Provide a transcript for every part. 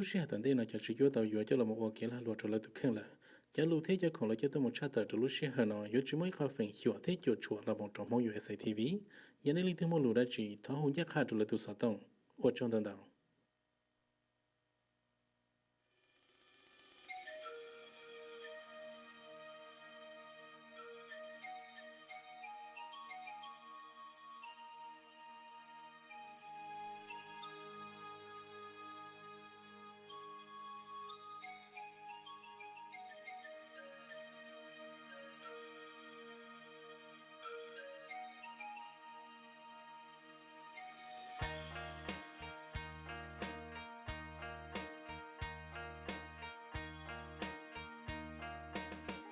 Lub sij hawm tom ntej no cov tswv cuab tau yuav coj los mus ua kev lag luam rau lawv tus kheej lawm. Cov lus thiab cov khoom lawv coj tuaj mus tshaj tawm rau lub sij hawm no yuav tsis muaj ib qho feem xyuam thiab cuam tshuam los mus rau Hmoob U S A T V. Yog nej leej twg muaj lus dab tsi thov hu ncaj qha rau lawv tus xov tooj. Ua tsaug ntau ntau.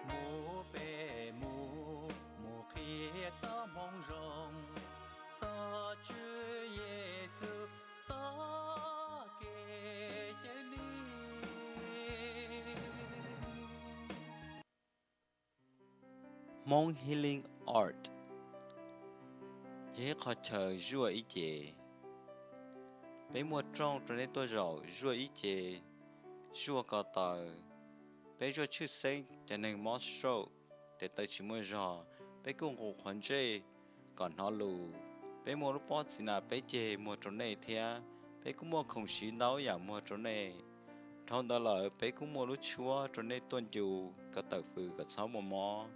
Mus peb mus, mus qhia txoj moo zoo, txog Tswv Yexus txoj kev cawm dim. Hmoob Healing Art yog ib qho chaw zuaj ib ce. Peb muaj rooj rau nej tuaj zaum zuaj ib ce, zuaj ko taw. Peb zuaj tshwj xeeb cov neeg mob stroke, tes taw tsis muaj zog. Peb kuj nqus qhov ntsej kom hnov lus. Peb muaj lub pob txiv nas peb ceg muag rau nej thiab. Peb kuj muaj khoom siv ntau yam muag rau nej. Dhau ntawd lawm peb kuj muaj lub tshuab rau nej tuaj ncu kom tawm fws kom txhob muaj mob.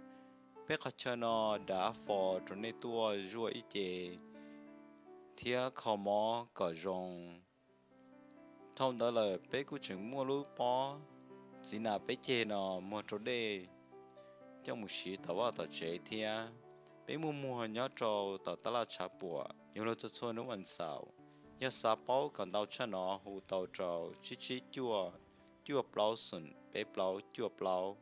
Peb qhov chaw no dav fo rau nej tuaj zuaj ib ce thiab kho mob kom zoo. Dhau ntawd lawm peb kuj tseem muaj lub pob txiv nas peb ceg no muag rau nej coj mus siv tom vaj tom tsev thiab. Peb muaj muag nyob rau tom tab laj tshav puam yuav luag txhua txhua hnub vas xaum. Yog xav paub kom ntau tshaj no hu tau rau tsib tsib cuaj, cuaj plaub xoom peb plaub cuaj plaub.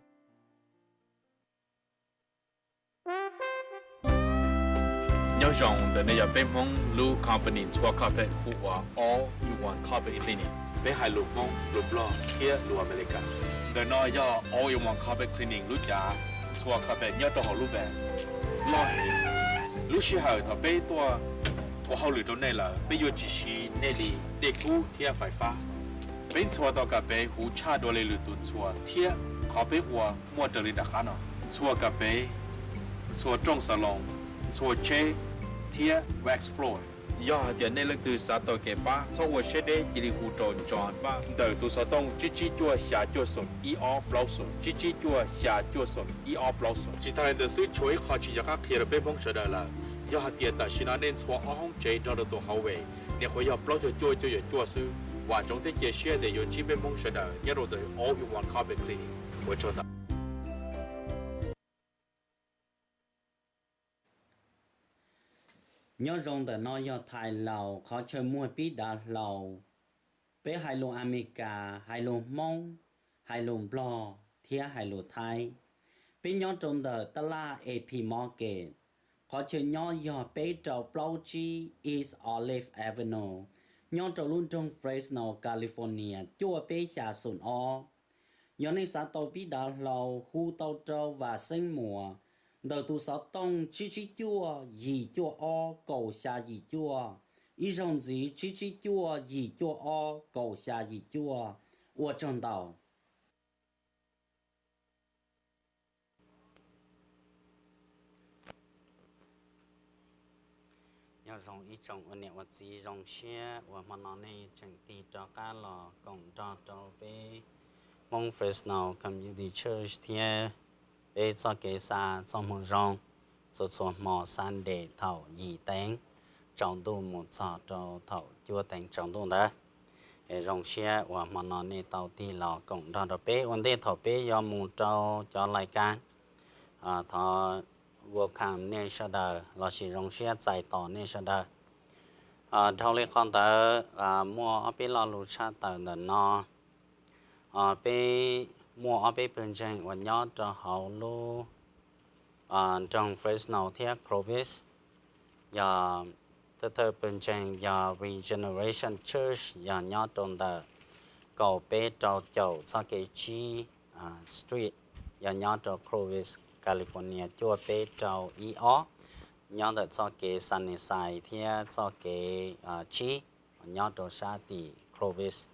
Nyob zoo, ntawm no yog peb Hmoob lub company ntxhua carpet hu ua All in One Carpet Cleaning. Peb hais lus Hmoob, lus Nplog thiab lus Amelikas. Ntawm no yog All in One Carpet Cleaning lub cav ntxhua carpet nyob rau hauv lub van loj heev. Lub sij hawm thaum peb tuaj ua hauj lwm rau nej lawm, peb yuav tsis siv nej li dej kub thiab fais fab. Peb ntxhua tau kas pes huv tshaj dua li lwm tus ntxhua thiab qhov peb ua muaj raws li nram qab no: ntxhua kas pes, ntxhua rooj xav loos, ntxhua tsheb thiab wax floor. Yog hais tias nej leej twg xav tau kev pab, txhob ua siab deb, cia li hu rau John Paj ntawm tus xov tooj tsib tsib cuaj xya cuaj xoom ib ob plaub xoom, tsib tsib cuaj xya cuaj xoom ib ob plaub xoom. Tsis tas li ntawd xwb, tshuav ib qho tsis nco qab qhia rau peb Hmoob sawv daws lawm. Yog hais tias tam sim no nej ntxhua ob hoob tsev nrog rau tus hauv ves, nyuam qhuav yog plaub caug cuaj cuaj caum cuaj xwb, vam tsoom thiab cia siab tias yuav ntsib peb Hmoob sawv daws nyob rau ntawm All in One Carpet Cleaning. Ua tsaug ntau. Nyob zoo, ntawm no yog Thaij Laus, qhov chaw muag pib dav hlau. Peb hais lus Amelikas, hais lus Hmoob, hais lus Nplog thiab hais lus Thaib. Peb nyob rau ntawm tab laj A P Market, qhov chaw nyob yog peb rau plaub tsib East Olive Avenue, nyob rau lub nroog Fresno, California cuaj peb xya xoom ob. Yog nej xav tau pib dav hlau, hu tau rau Vam Xeeb Muas ntawm tus xov tooj tsib tsib cuaj yim cuaj ob kaum xya yim cuaj, ib zaug ntxiv tsib tsib cuaj yim cuaj ob kaum xya yim cuaj. Ua tsaug ntau. Nyob zoo ib tsoom ua niam ua txiv, zoo siab uas hmo no nej tseem tig rov qab los koom nrog rau peb Hmoob Fresno Community Church thiab peb txoj kev xa txoj moo zoo txhua txhua hmo Sunday thaum yim teev tsaus ntuj mus txog rau thaum cuaj teev tsaus ntuj ntawd. Es zoo siab uas hmo no nej tau tig los koom nrog rau peb ua ntej thaum peb yuav mus rau cov lais kas thov welcome nej sawv daws lossis zoo siab txais tos nej sawv daws. Dhau li qhov ntawd, muaj ob peb lo lus tshaj tawm ntawm no. Peb muaj ob peb pawg ntseeg uas nyob rau hauv lub nroog Fresno thiab Clovis, yog thawj thawj pawg ntseeg yog Regeneration Church, yog nyob rau ntawm kaum peb rau caum txoj kev tsib Street, yog nyob rau Clovis, California cuaj peb rau ib ob, nyob ntawm txoj kev Sunnyside thiab txoj kev tsib, nyob rau sab tim Clovis.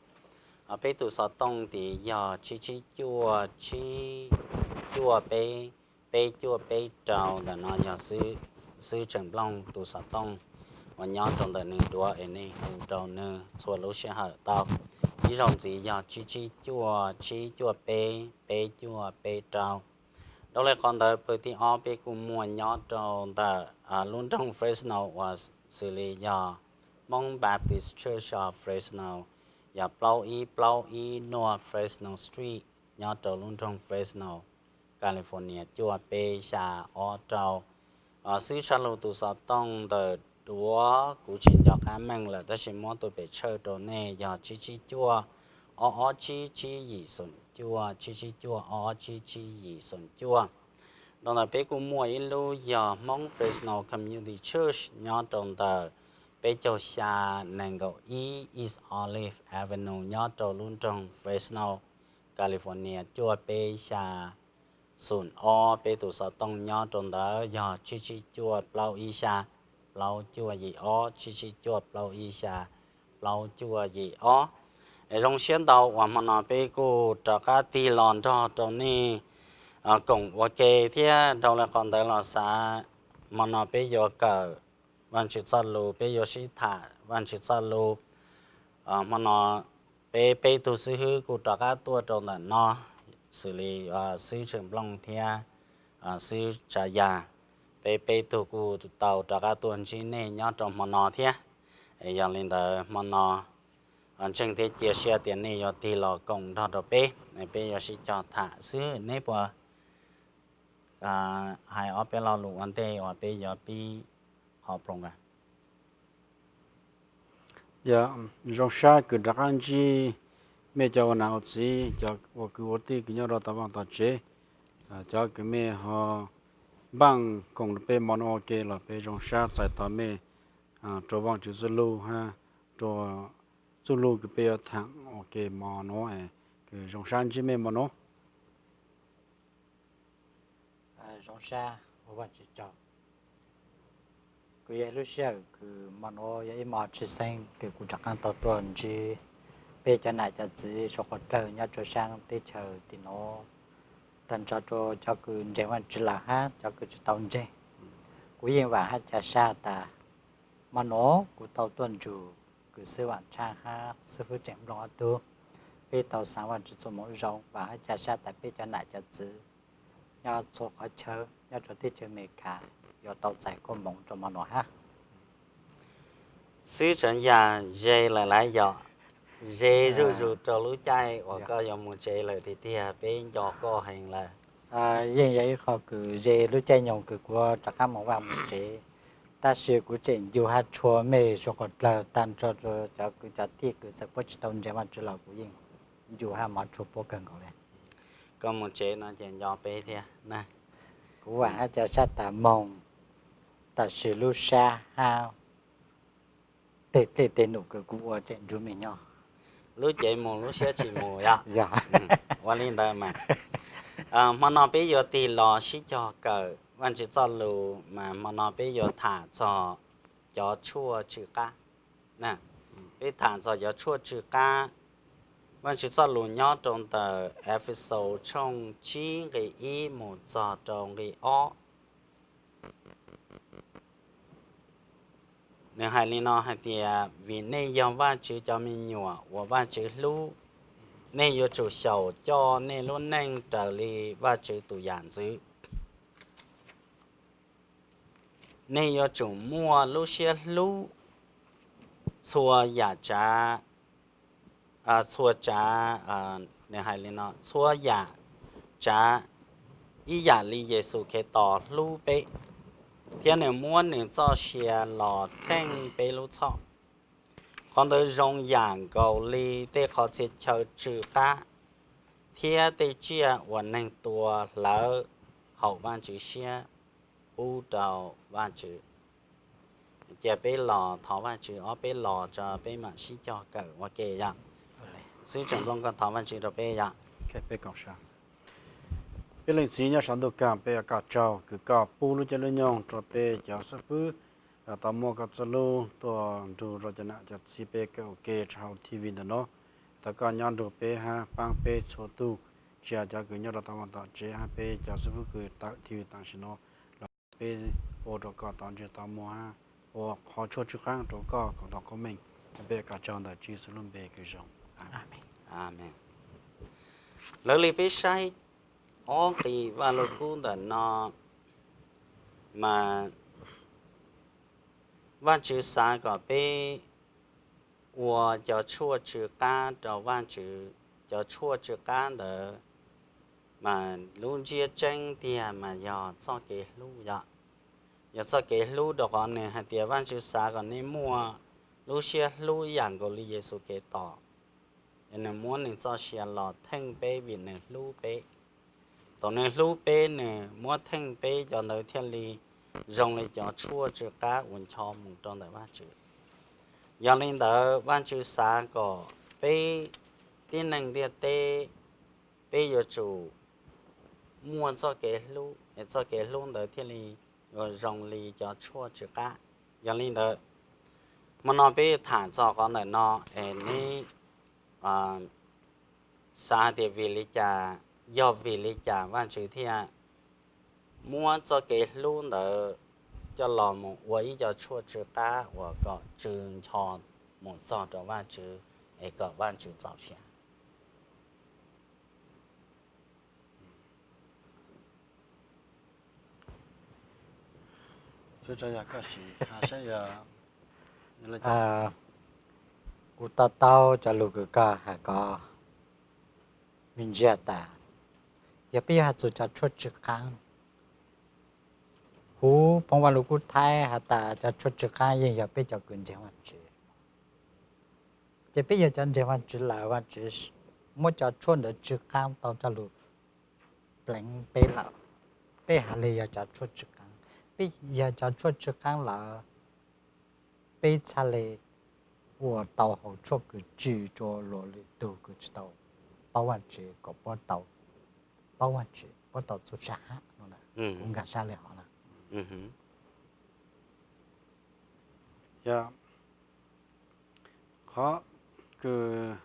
Peb tus xov tooj tid yog tsib tsib cuaj tsib cuaj peb peb cuaj peb rau. Ntawm no yog xwb tseem nplooj tus xov tooj uas nyob rau ntawm nws duav es nej hu rau nws txhua lub sij hawm tau. Ib zaug ntxiv yog tsib tsib cuaj tsib cuaj peb peb cuaj peb rau. Dhau li qhov ntawd pawg thib ob peb kuj muaj nyob rau ntawm lub nroog Fresno uas xws li yog Hmong Baptist Church of Fresno, yog plaub ib plaub ib North Fresno Street nyob rau lub nroog Fresno, California cuaj peb xya ob rau. Xwb tshaj lug tus xov tooj ntawm duav kuv tsis nco qab meej lawm tab sis muab tus pem tshawj rau nej yog tsib tsib cuaj ob ob tsib tsib yim xoom cuaj, tsib tsib cuaj ob ob tsib tsib yim xoom cuaj. Rau ntawm peb kuj muaj ib lub yog Hmong Fresno Community Church nyob rau ntawm peb caug xya nees nkaum ib East Olive Avenue nyob rau lub nroog Fresno, California cuaj peb xya xoom ob. Peb tus xov tooj nyob rau ntawd yog tsib tsib cuaj plaub ib xya plaub cuaj yim ob, tsib tsib cuaj plaub ib xya plaub cuaj yim ob. Es zoo siab ntau uas hmo no peb kuj rov qab tig los nrog rau nej koom ua ke thiab. Dhau li qhov ntawd los xav hmo no peb yuav kawm Vajtswv txoj lus, peb yuav sib tham Vajtswv txoj lus. Hmo no peb peb tug xib hwb kuj rov qab tuaj rau ntawm no, xws li xib hwb Tseem Nplooj thiab xib hwb Tsav Yas. Peb peb tug kuj tau rov qab tuaj ntsib nej nyob rau hmo no thiab. Es yog li ntawd hmo no ntseeg thiab cia siab tias nej yuav tig los koom nrog rau peb, peb yuav sib cog tham xwb. Neb puas hais ob peb lo lus ua ntej uas peb yuav pib qhov program? Yog, zoo sab kws rov qab ntsib mej cov ua nam ua txiv, cov ua kwv ua tij kws nyob rau tom vaj tom tsev, cov kws mej ho npaj koom rau peb hmo no ua ke los peb zoo sab txais tos mej rau Vaajtswv txuj lug hab rua txuj lug kws peb yuav thaam ua ke hmo nuav. Kws zoo sab ntsib mej hmo nuav. Zoo sab ua Vaajtswv tsaug. Kuv yog ib lub sij hawm kws hmo nuav yog ib hmo tshwj xeeb kws kuv rov qaab tau tuaj ntsib peb cov nam cov txiv suav quas dlawg nyob rua saab teb chaws tim nuav, taag nrho rua cov kws ntseeg Vaajtswv lawm hab cov kws tsi tau ntseeg. Kuv yeej vaam hab ca sab tas hmo nuav kuv tau tuaj nrug kws xib Vaam Tshaaj hab xib fwb Tseem Nplooj ob tug, peb tau xaav Vaajtswv txuj moo zoo, vaam hab ca sab tas peb cov nam cov txiv nyob txhua qhov chaw nyob rua teb chaws Amelikas yuav tau txais koob moov rua hmo nuav hab. Xib Tsaav Yas, ze lawm lawm yom? Ze zuj zus rua lub caij uas koj yuav mus tsev lawm tiag tiag, peb nco koj heev lawm. Yeej yog ib qho kws ze lub caij nyoog kws kuv rov qaab moog vaaj moog tsev, tab sis kuv tseem ncu hab tshua mej suav quas dlawg taag nrho rua cov kwv cov tij kws txawm puab tsi tau ntseeg Vaajtswv los kuv yeej ncu hab mov tshua puab kawg nkaus le. Koj mus tsev no ces nco peb thiab na. Kuv vaam hab ca sab tas moog, tab sis lub sab hab tej dlej tej num kws kuv ua tseem nrug mej nyob. Lub cev mus lub siab tsi mus yom? Yog. Ua li ntawd mas, hmo no peb yuav tig los sib cog kawm Vaajtswv txoj lus mas hmo no peb yuav tham txog cov tshuaj tsw qab. Peb tham txog cov tshuaj tsw qab. Vaajtswv txoj lus nyob rau ntawm Efexus tshooj tsib nqe ib mus txog rau nqe ob. Nws hais li no hais tias, vim nej yog Vaajtswv cov me nyuam uas Vaajtswv hlub, nej yuav tsum xyaum coj nej lub neej raws li Vaajtswv tus yam ntxwv. Nej yuav tsum muaj lub siab hlub txhua yam tsav, txhua tsav, nws hais li no, txhua yam tsav ib yam li Yexus Khetos hlub peb, thiab nws muab nws txoj sia los theej peb lub txhoj. Qhov ntawd zoo yam nkaus li tej qhov txhia chaw tsw qab thiab tej tsiaj uas neeg tua hlawv haum Vaajtswv siab pub rau Vaajtswv. Cia peb los thov Vaajtswv ob peb los tso peb mam sib cog kawm ua ke yom. Xib Tseem Nplooj, koj thov Vaajtswv rau peb yom. Peb leej txiv nyob saum ntuj kaaj, peb ua koj tsaug kws koj pub lub caij lub nyoog rau peb cov xib fwb tau muab koj txuj lub tuaj nrug rau cov nam cov txiv peb kawm ua ke rau hauv T V ntawm no. Thov koj nyob nrug peb hab paab peb txhua tug, tsis has cov kws nyob rau tom vaj tom tsev hab peb cov xib fwb kws tawm thij tam sim nuav los peb ua rua koj tau ntsej tau muag hab ua qhov tshuaj tsw qaab rua koj kom tau koob meej. Peb ua koj tsaug ntawm Tswv Yexus lub npe kws zoo. Amees. Lawv le peb saib ob nqi Vaj Lug Kub ntawm no mas Vaajtswv xav kom peb ua cov tshuaj tsw qaab rau Vaajtswv. Cov tshuaj tsw qaab ntawd mas lub ntsiab tseeb tiag mas yog txoj kev hlub yom. Yog txoj kev hlub rau qhov nwg hais tias Vaajtswv xav kom nej muaj lub siab hlub ib yam nkaus li Yexus Khetos. Es nwg muab nwg txoj sia los theej peb vim nwg hlub peb. Thaum nwg hlub peb nwg muab theej peb cov ntawd thiaj li zoo li cov tshuaj tsw qaab uas ncho moog rau ntawm Vaajtswv. Yog li ntawd Vaajtswv xav kom peb tib neeg ntiaj teb peb yuav tsum muaj txoj kev hlub, es txoj kev hlub ntawd thiaj li yuav zoo li cov tshuaj tsw qaab. Yog li ntawd, hmo no peb tham txog qhov ntawm no, es neb xav hais tias vim li cas, yog vim li cas Vaajtswv thiaj muab txoj kev hlub ntawd coj los mus ua ib co tshuaj tsw qaab uas kom tsw ncho mus txog rau Vaajtswv, es kom Vaajtswv txaus siab. Kuv to taub cov lug kws koj has ko me ntsis tas, yog peb yuav has txug cov tshuaj tsw qaab, huv phoo Vaj Lug Kub Thaib has tas cov tshuaj tsw qaab yeej yog peb cov kws ntseeg Vaajtswv. Ces peb yog cov ntseeg Vaajtswv lawm, Vaajtswv muab cov tshuaj ntawd tsw qaab tau coj lug pleev peb lawm, peb has le yog cov tshuaj tsw qaab. Peb yog cov tshuaj tsw qaab lawm, peb txhaj le ua tau hauv tshuaj kws tsw rua luas lwm tug kws tsis tau paub Vaajtswv kom puab tau paub Vaajtswv, puab tau txuj sa hab no. Kuv nkaag sab le hov na. Yog, qhov kws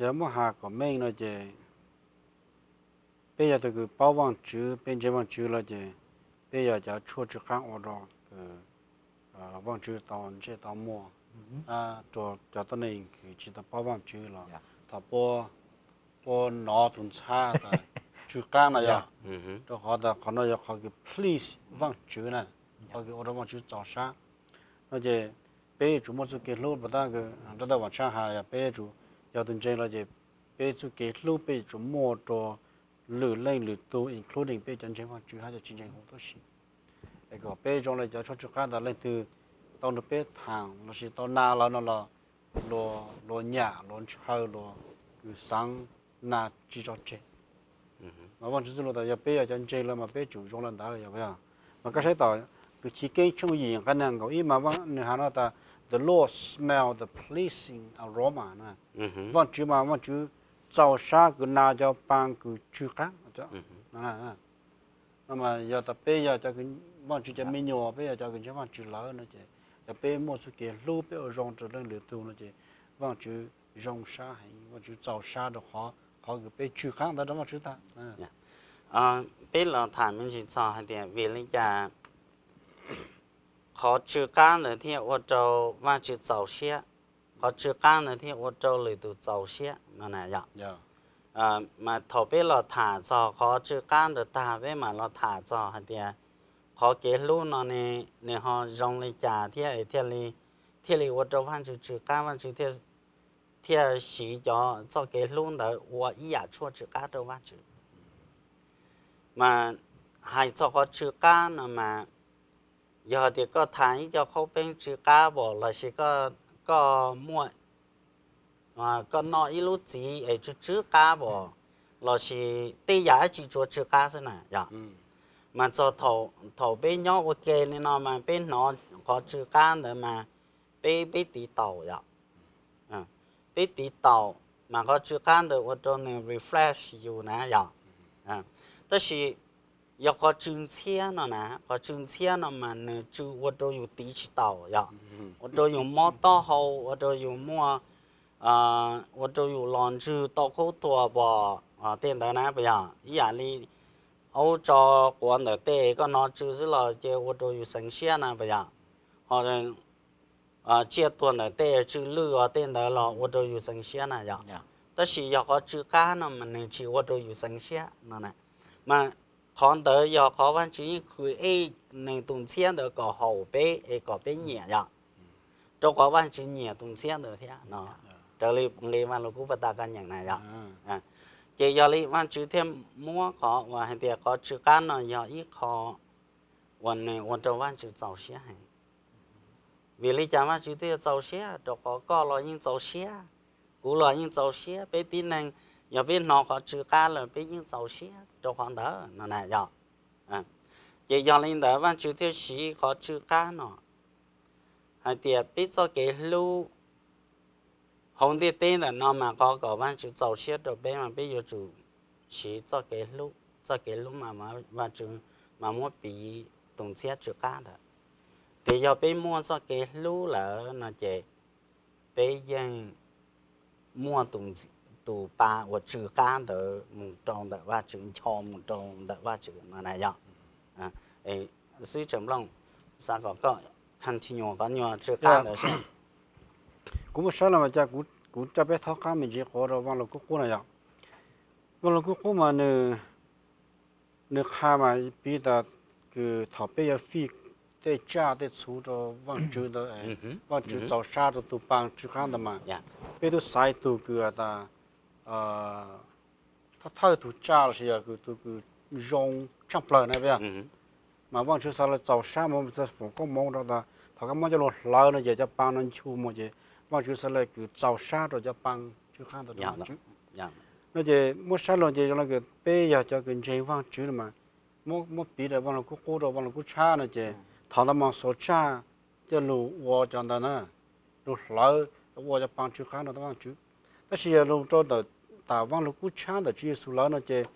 yog muab has kom meej no ces peb yog tug kws paub Vaajtswv, peb ntseeg Vaajtswv lawm ces peb yog cov tshuaj tsw qaab ua rua Vaajtswv tau ntsej tau muag, rua cov tuab neeg kws tsis tau paub Vaajtswv los thaum puab nov tug ntxhab tas tsw qaab no yog, rua qhov tas qhov no yog qhov kws please Vaajtswv na, qhov kws ua rua Vaajtswv txaus sab. No ces peb yuav tsum muaj txuj kev hlub, puas tab kws rab dawb Vam Tshab has yog peb yuav tsum, yog tug ntseeg lawm ces peb txuj kev hlub peb yuav tsum muaj rua lwm leej lwm tug, including peb cov ntseeg Vaajtswv hab cov tsis ntseeg huv tib si. Es kom peb zoo le cov tshuaj tsw qaab tas leej twg tau nrug peb thaam lossis tau nas lawm no los luas nyam luas ntshaw luas kws xaav nas tsis tso tseg. Mas Vaajtswv txuj lug tas yog peb yog cov ntseeg lawm mas peb tsum zoo le ntawd yog puas yog? Mas koj saib tom kws Chiv Keeb tshooj yim nqai neeg nkaum ib mas nwg has no tas the Lord smell the pleasing aroma. Vaajtswv mas Vaajtswv txaus sab kws nas cov paa kws tsw qaab. No mas yog tas peb yog Vaajtswv cov me nyuam, peb yog cov kws ntseeg Vaajtswv lawm no ces yog peb muaj txuj kev hlub peb ua zoo rua leej lwm tug no ces Vaajtswv zoo sab heev, Vaajtswv txaus sab rua qhov kws peb tsw qaab ntawd rua Vaajtswv tag. Peb los tham me ntsis txog hais tias vim li cas qhov tsw qaab ntawd thiaj ua rua Vaajtswv txaus siab, qhov tsw qaab ntawd thiaj ua rua lwm tug txaus siab no na yog. Mas thaum peb los tham txog qhov tsw qaab ntawd tag peb mam los tham txog hais tias qhov kev hlub no ne, nws ho zoo li cas thiab thiaj li, thiaj li ua rua Vaajtswv tsw qaab, Vaajtswv thiaj siv cov txoj kev hlub ntawd ua ib yaam tshuaj tsw qaab rua Vaajtswv. Mas hais txog qhov tsw qaab no mas yog tias koj thaam ib co qhaub peeb tsw qaab pom lossis koj muaj, koj noj ib lub txiv es tsw tsw qaab pom lossis tej yam dab tsi tsuav tsw qaab xwb na yog. Mas txog thaum peb nyob ua ke li no mas peb hnov qhov tsw qaab ntawd mas peb, peb tiv taus yog. Peb tiv taus mas qhov tsw qaab ntawd ua rua nws refresh yus na yog. Tab sis yog qhov tsw ntxhiab no na, qhov tsw ntxhiab no mas nws tsw ua rua yus tiv tsis taus yog, ua rua yus mob taub hau, ua rua yus muaj ua rau yus los ntswg tau khaub thuas pom tej ntawd na puas yog? Ib yam li aub tso quav ntawm tej koj hnov tsw xwb los ces ua rau yus xeev siab na puas yog? Ho tsiaj tuag ntawm tej tsw lwj os tej ntawd los ua rau yus xeev siab na yog. Tab sis yog qhov tsw qab no mas nws tsis ua rau yus xeev siab no na. Mas qhov ntawd yog qhov Vajtswv yeej create nws tus ntxhiab ntawd kom haum peb es kom peb nyiam yog, rau qhov Vajtswv nyiam tus ntxhiab ntawd thiab no. Raws li nqe Vaj Lug Kub puag ta koj nyeem na yog. Ces yog li Vajtswv thiaj muab qhov uas hais tias qhov tsw qab no yog ib qho uas nws ua rau Vajtswv txaus siab heev. Vim li cas Vajtswv thiaj txaus siab? Rau qhov koj los yeej txaus siab, kuv los yeej txaus siab, peb tib neeg yog peb hnov qhov tsw qab lawm peb yeej txaus siab rau qhov ntawd no na yog. Ces yog li ntawd Vajtswv thiaj siv qhov tsw qab no hais tias peb txoj kev hlub hauv ntiaj teb ntawm no mas qhov kom Vajtswv txaus siab rau peb mas peb yuav tsum siv txoj kev hlub, txoj kev hlub mas Vajtswv mas muab piv tus ntxhiab tsw qab ntawd. Ces yog peb muaj txoj kev hlub lawm no ces peb yeej muaj tus pa uas tsw qab ntawd mus rau ntawm Vajtswv, ncho mus rau ntawm Vajtswv no na yog. Xib Tseem Nplooj, xav kom koj continue qhov nyuag tsw qab ntawd seb. Kuv muab saib los mas cas kuv coj peb thaub qab me ntsis quav rau Vaj Lug Kub Qub no yog. Vaj Lug Kub Qub mas nws qha mas piv tas kws thaum peb yuav fij tej tsaj tej txhu rau Vaajtswv ntawd, Vaajtswv txaus sab rau tug paa tsw qaab ntawd mas peb tub xaiv tug kws tas thawj thawj tug tsaj lossis yog kws tug kws zoo tshaaj plawg na peb. Mas Vaajtswv xaav le txaus sab moog foom koob moov rau tas thaum koj muab coj lug hlawv no ces cov paa no nchu moog ces Vaajtswv xaav le kws txaus sab rau cov paa tsw qaab ntawd rau Vaajtswv. No ces muab saib lug ces zoo le kws peb yog cov kws ntseeg Vaajtswv no mas muab piv rau Vaj Lug Kub Qub rau Vaj Lug Kub Tshab no ces thaum ntawd mas xuas tsaj coj lug ua cov ntawd na, lug hlawv ua cov paa tsw qaab rau Vaajtswv. Tab sis yog lug rau ntawm tas Vaj Lug Kub Tshab ntawm Tswv Yexus lawm no ces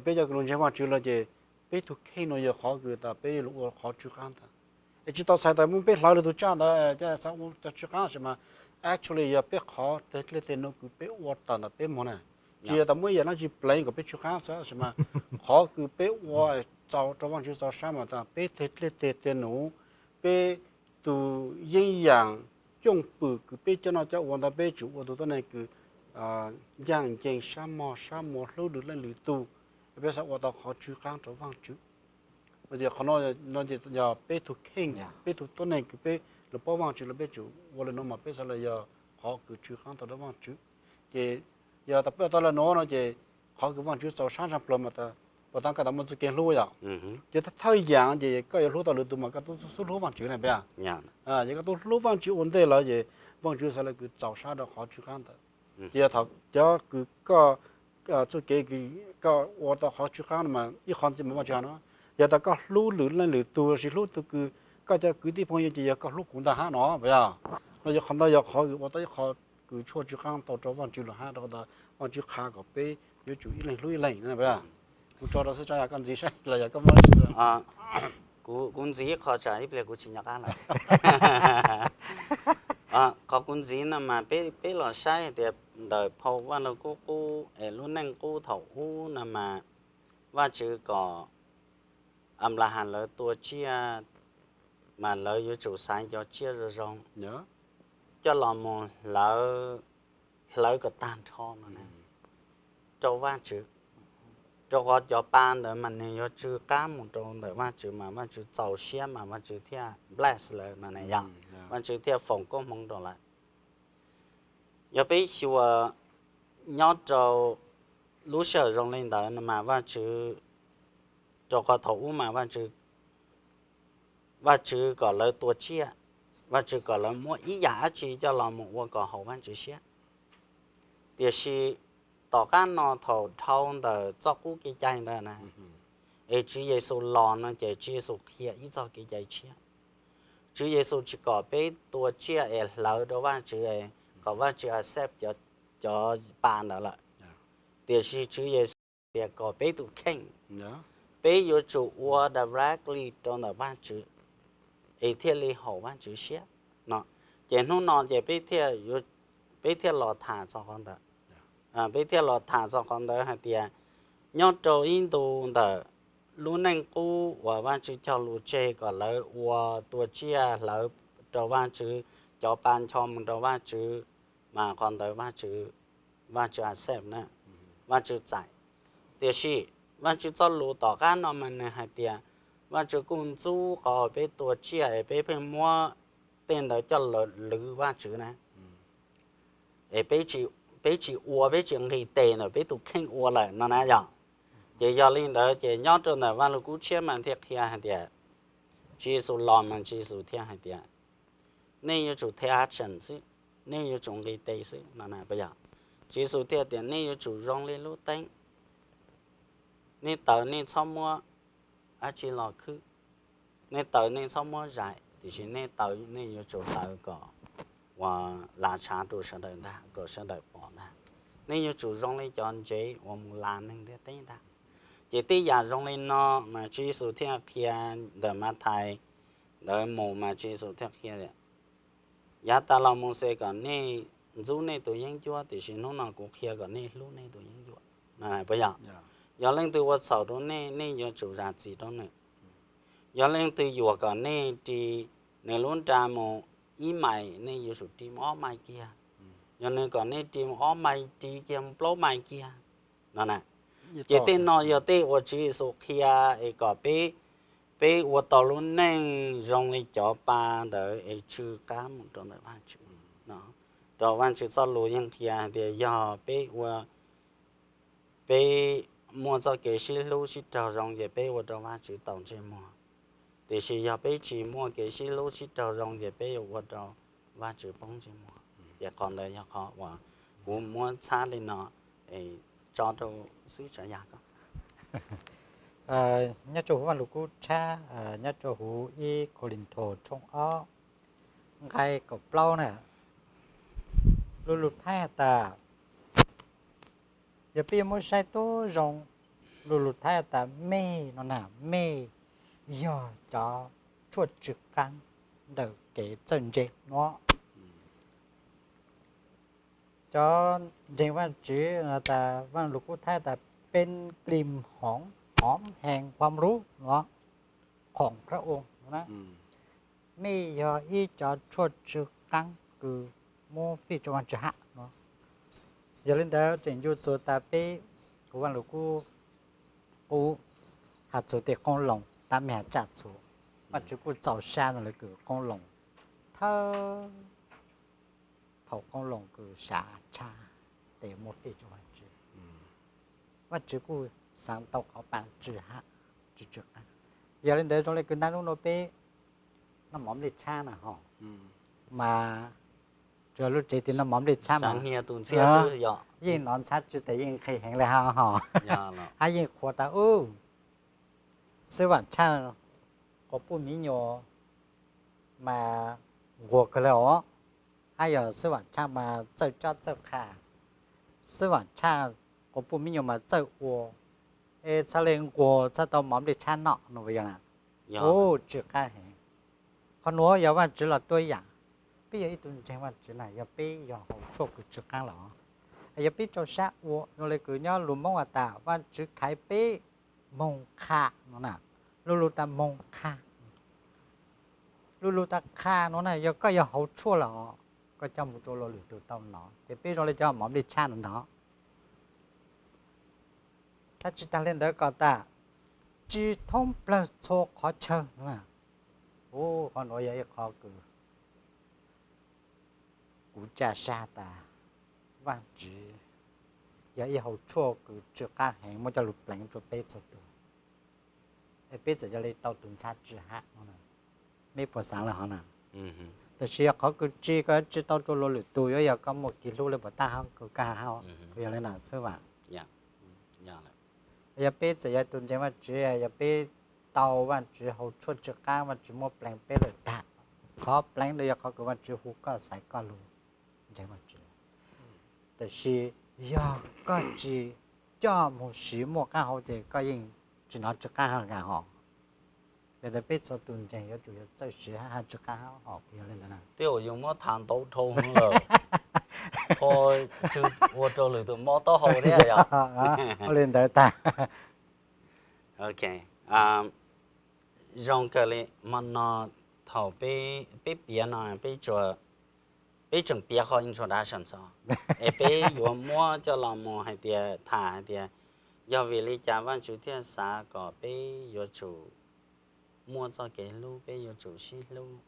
peb cov kws lug ntseeg Vaajtswv lawm ces peb tug kheej no yog qhov kws tas peb lug ua qhov tsw qaab ntawd. Es tsis tau txhais tas muab peb hlawv lwm tug tsaj ntawd coj ua cov tsw qaab tab sis mas actually yog peb qhov teg dlej teg num kws peb ua tawm ntawm peb moog na. Tsis yog tas muab ib yaam dlaab tsi pleev kom peb tsw qaab xwb tab sis mas qhov kws peb ua txaus rau Vaajtswv txaus sab mas tas peb teg dlej teg num, peb tug yeeb yaam cooj pwm kws peb coj noj coj ua ntawd peb tsum ua tug tuab neeg kws ncaaj ncees sab mog sab muag hlub lwm leej lwm tug, peb xaav ua tau qhov tsw qaab rau Vaajtswv. Qhov no yog peb tug kheej, peb tug tuab neeg kws peb lug paub Vaajtswv lawm peb tsum ua le nuav mas peb xaav le yog qhov kws tsw qaab tau rau Vaajtswv. Ces yog tas peb ua tau le nuav no ces qhov kws Vaajtswv txaus sab tshaaj plawg mas tas puas tas koj tas muaj txuj kev hlub yom. Ces thawj yaam ces koj yuav hlub tau lwm tug mas koj tub xub hlub Vaajtswv na peb. Ces koj tub hlub Vaajtswv ua ntej lawm ces Vaajtswv xaav le kws txaus sab rau qhov tsw qaab ntawd. Ces yog thaum cov kws koj txuj kev kws koj ua tau qhov tsw qaab no mas ib qho ntxiv mas Vaajtswv has no, yog tas koj hlub lwm leej lwm tug lossis hlub tug kws koj cov kwv tij phooj ywg ces yog koj hlub kuv ntag hab no puas yog? No yog qhov ntawd yog qhov kws ua tau ib qho kws tshuaj tsw qaab tau rau Vaajtswv lug hab rau tas Vaajtswv qha kom peb yuav tsum ib leeg hlub ib leeg. Kuv tso rau xwb, tso yog koj ntxiv saib los yog koj muaj Kuv ntxiv ib qho tsam ib pliag kuv tsis nco qab lawm. Qhov kuv ntxiv no mas peb los saib tias ntawm phau Vaj Lug Kub Qub es lub neej qub thaum ub no mas Vaajtswv kom Anplahas lawv tua tsiaj mas lawv yuav tsum xaiv cov tsiaj zoo zoo coj los mus hlawv, hlawv kom tag nrho no rau Vaajtswv, rau qhov cov pa ntawd mas nws yuav tsw qaab mus rau ntawm Vaajtswv mas Vaajtswv txaus siab mas Vaajtswv thiaj bless lawv no na yog, Vaajtswv thiaj foom koob hmoov rau lawv. Yog peb xyuas nyob rau lub sij hawm zoo li ntawd no mas Vaajtswv, rau qhov thaum ub mas Vaajtswv, Vaajtswv kom lawv tua tsiaj, Vaajtswv kom lawv muab ib yam dab tsi coj los mus ua kom haum Vaajtswv siab. Tiam sis tom qab no thaum dhau ntawm txoj qub kev cai ntawd na, es Tswv Yexus los no ces Tswv Yexus qhia ib txoj kev cai tshiab. Tswv Yexus tsis kom peb tua tsiaj es hlawv rau Vaajtswv kom Vaajtswv accept cov pa ntawd lawm. Tiam sis Tswv Yexus tias kom peb tus kheej, peb yuav tsum ua directly rau ntawm Vaajtswv es thiaj li haum Vaajtswv siab no. Ces hnub no ces peb thiaj yuav peb thiaj los tham txog qhov ntawd. Peb thiaj los tham txog qhov ntawd hais tias nyob rau ib ntu ntawm lub neej qub uas Vajtswv cog lus tseg kom lawv ua tua tsiaj hlawv rau Vajtswv, cov pa ncho mus rau Vajtswv, mas qhov ntawd Vajtswv, Vajtswv accept na, Vajtswv txais. Tiam sis Vajtswv txoj lus tom qab no mas nws hais tias Vajtswv kuj ntxub qhov peb tua tsiaj es peb pheej muab tej ntawd coj lawv lwv Vajtswv na, es peb tsis ua, peb tsis nqis tes ntawm peb tus kheej ua lawm no na yog. Ces yog li ntawd ces nyob rau ntawm Vaj Lug Kub Tshiab mas thiaj qhia hais tias Tswv Yexus los mas Tswv Yexus thiaj hais tias nej yuav tsum take action xwb, nej yuav tsum nqis tes xwb no na, puas yog? Tswv Yexus thiaj tias nej yuav tsum zoo li lub teeb, nej taws nej txhob muab dab tsi los khwb, nej taws nej txhob muab zais, tiam sis nej taws nej yuav tsum taws kom ua lav tshav rau sawv daws ntag, kom sawv daws pom ntag. Nej yuav tsum zoo li cov ntsev uas mus las neeg ntiaj teb ntag. Ces tej yam zoo li no mas Tswv Yexus thiaj qhia ntawm Mathais ntawd mus mas Tswv Yexus thiaj qhia tias yav tas los Mauxes kom nej ntxub nej tus yeeb ncuab, tiam sis hnub no kuv qhia kom nej hlub nej tus yeeb ncuab, puas yog? Yog leej twg ua txhaum rau nej, nej yuav tsum zam txim rau nws. Yog leej twg yuam kom nej ris nws lub nra mus ib mais, nej yuav tsum ris mus ob mais kiag. Yog nws kom nej ris mus ob mais, ris kiag mus plaub mais kiag no na. Ces tej no yog tej uas Tswv Yexus qhia es kom peb, peb ua tau lub neej zoo li cov pa ntawd es tsw qab mus rau ntawm Vajtswv no. Rau Vajtswv txoj lus yeej qhia hais tias yog peb ua, peb muaj txoj kev sib hlub sib raug zoo ces peb ua rau Vajtswv tau ntsej muag. Tiam sis yog peb tsis muaj kev sib hlub sib raug zoo ces peb yuav ua rau Vajtswv poob ntsej muag. Ces qhov ntawd yog qhov uas kuv muab txhab li no tso rau xwb tsav yam ko. Nyob rau huv Vaj Lug Kub Tshab, nyob rau huv ib Kauleethaus tshooj ob nqai kaum plaub na, lus lus Thaib has tas, yog peb yuav muab saib tub zoo, lus lus Thaib has tas mej no na, mej yog cov tshuaj tsw qaab ntawm kev txawj ntse nuav. Cov ntseeg Vaajtswv tas, Vaaj Lug Kub Thaib tas เป็นกลิ่นหอม หอมแห่งความรู้ no, ของพระองค์ no na. Mej yog ib cov tshuaj tsw qaab kws muab fij rua Vaajtswv hab no. Yog li ntawd tseem ncu txug tas peb, kuv Vaaj Lug Kub, kuv has txug tej qoob loo tab mej has tsaj txhu. Vaajtswv kuj txaus sab nrug lawv kws qoob loo thawj thaum qoob loo kws sav tshab tes muab fij rua Vaajtswv. Vaajtswv kuj xaav tau qhov pab tsw hab, tsw tsw qaab. Yog li ntawd zoo le kws naj nub nua peb noj mov nplej tshab na ho, mas tsuas lub tsev twg noj mov nplej txhab mas yeej nov ntxhab tsw tes yeej nqhis heev le hab ho, hab yeej qhuas tas ub, xwb vaam tshaj quas puj miv nyuas mas nquag kawg le os, hab yog xwb vaam tshaj mas txawj cob txawj qha, xwb vaam tshaj quas puj miv nyuas mas txawj ua, es txhaj le nquag txhaj tau mov nplej tshab noj no puas yog na? Ub, tsw qaab heev. Qhov nuav yog Vaajtswv los tuab yaam. Peb yog ib tug ntseeg Vaajtswv na yog peb yog hauv tshuaj kws tsw qaab los, yog peb rau sab ua zoo le kws nyob lus Moob has tas Vaajtswv khaiv peb moog qha no na. Lu lug tas moog qha, lu lug tas qha no na yog koj yog hauv tshuaj los koj coj moog rua luas lwm tug tau nov, ces peb zoo le cov mov nplej tshab no ntag. Tab tsi taag le ntawd kom tas tsi thoob plawg txhua qhov chaw no na. Ub, qhov nuav yog ib qhov kws kuv tsa sab tas Vaajtswv yog ib hauv tshuaj kws tsw qaab heev muab coj lug pleev rua peb txhua tug, es peb txawm yog le tau tug ntxhab tsw hab no, mej puas xaav le hov na? Tab sis yog qhov kws tsi koj yuav tsw tau rua luas lwm tug yuav yog koj muaj kev hlub le puas tab hab kws koj hab, puas yog le na xwb vaam? Yog peb txawm yog tug ntseeg Vaajtswv, yog peb tau Vaajtswv hauv tshuaj tsw qaab, Vaajtswv muab pleev peb lawm tag, qhov pleev ntawd yog qhov kws Vaajtswv hu koj xaiv koj lug ntseeg Vaajtswv. Tab sis yog koj tsi coj moog siv muaj qaab hau ces koj yeej tsi nov tsw qaab hab nkaag hos. Yog tas peb txhua tug ntseeg yuav tsum yog txawj siv hab tsw qaab hab hos, puas yog le ntawd na? Tej zaum yus muab tham ntau dhau lawm. Tsw ua rau lwm tus mob taub hau thiab yog? Ua li ntawd tag. Ok, zoo kawg li. Hmo no thaum peb piav no peb tseem piav qhov introduction xwb, es peb yuav muab coj los mus hais tias tham hais tias yog vim li cas Vajtswv thiaj xav kom peb yuav tsum muaj txoj kev hlub, peb yuav tsum sib hlub,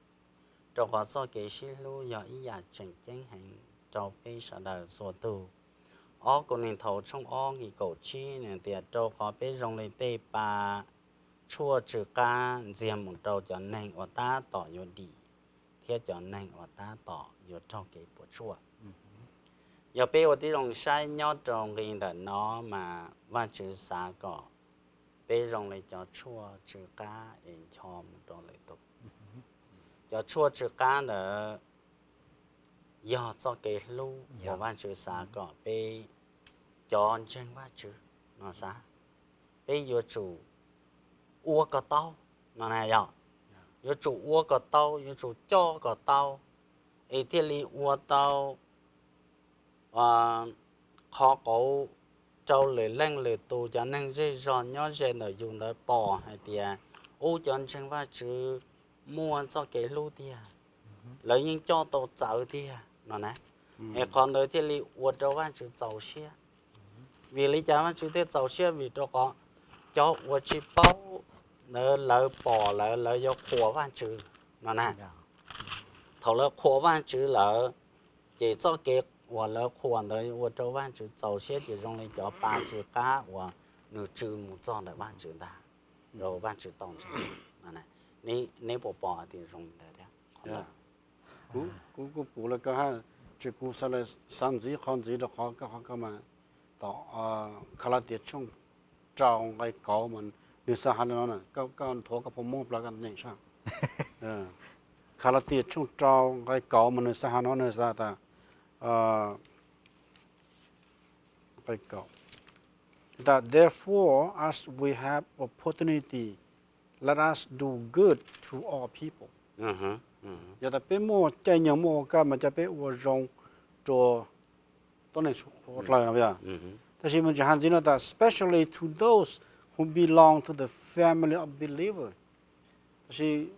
rau qhov txoj kev sib hlub yog ib yam tseem ceeb heev rau peb sawv daws txhua tus. Ob Kauleethaus tshooj ob nqe kaum tsib nws tias rau qhov peb zoo li tej pa tshuaj tsw qab ntxiag mus rau cov neeg uas tab tom yuav dim thiab cov neeg uas tab tom yuav raug kev puas tsuaj. Yog peb ua tib zoo saib nyob rau nqe ntawm no mas Vajtswv xav kom peb zoo li cov tshuaj tsw qab es ncho mus rau lwm tus. Cov tshuaj tsw qab ntawd yog txoj kev hlub uas Vajtswv xav kom peb cov ntseeg Vajtswv no xav, peb yuav tsum ua kom tau no na yog, yuav tsum ua kom tau, yuav tsum coj kom tau, es thiaj li ua tau qhov qauv rau lwm leej lwm tus cov neeg zej zog nyob ze ntawm yus ntawd pom hais tias ub, cov ntseeg Vajtswv muaj txoj kev hlub tiag, lawv yeej coj tau txawv tiag no na. Es qhov ntawd thiaj li ua rau Vajtswv txaus siab. Vim li cas Vajtswv thiaj txaus siab? Vim rau qhov cov uas tsis paub ntawd lawv pom lawm lawv yuav qhuas Vajtswv no na. Thaum lawv qhuas Vajtswv lawm, ces txoj kev uas lawv qhuas ntawd ua rau Vajtswv txaus siab, ces zoo li cov pa tsw qab uas nws tsw mus txog ntawm Vajtswv ntag, rau Vajtswv tau ntseeg. Neb puas pom tias zoo li ntawd thiab? Kuv kuj pum lawm koj ha, tsis kuv xav lawm, xav ntxiv qhov ntxiv rau qhov koj, qhov koj mas tom Khalatias tshooj rau nqe kaum mas nws xav hais li no, koj nthuav koj phau Hmoob plaws koj nyeem saib. Khalatias tshooj rau nqe kaum mas nws xav hais no, nws xav tas, nqe kaum, Therefore, as we have opportunity, let us do good to all people. Yog tas peb muaj caij nyoog muaj ua kaj mas cia peb ua zoo rau tuab neeg suav dlawg no. Tab sis mas tsis has ntxiv no tas especially to those who belong to the family of believer. Tab sis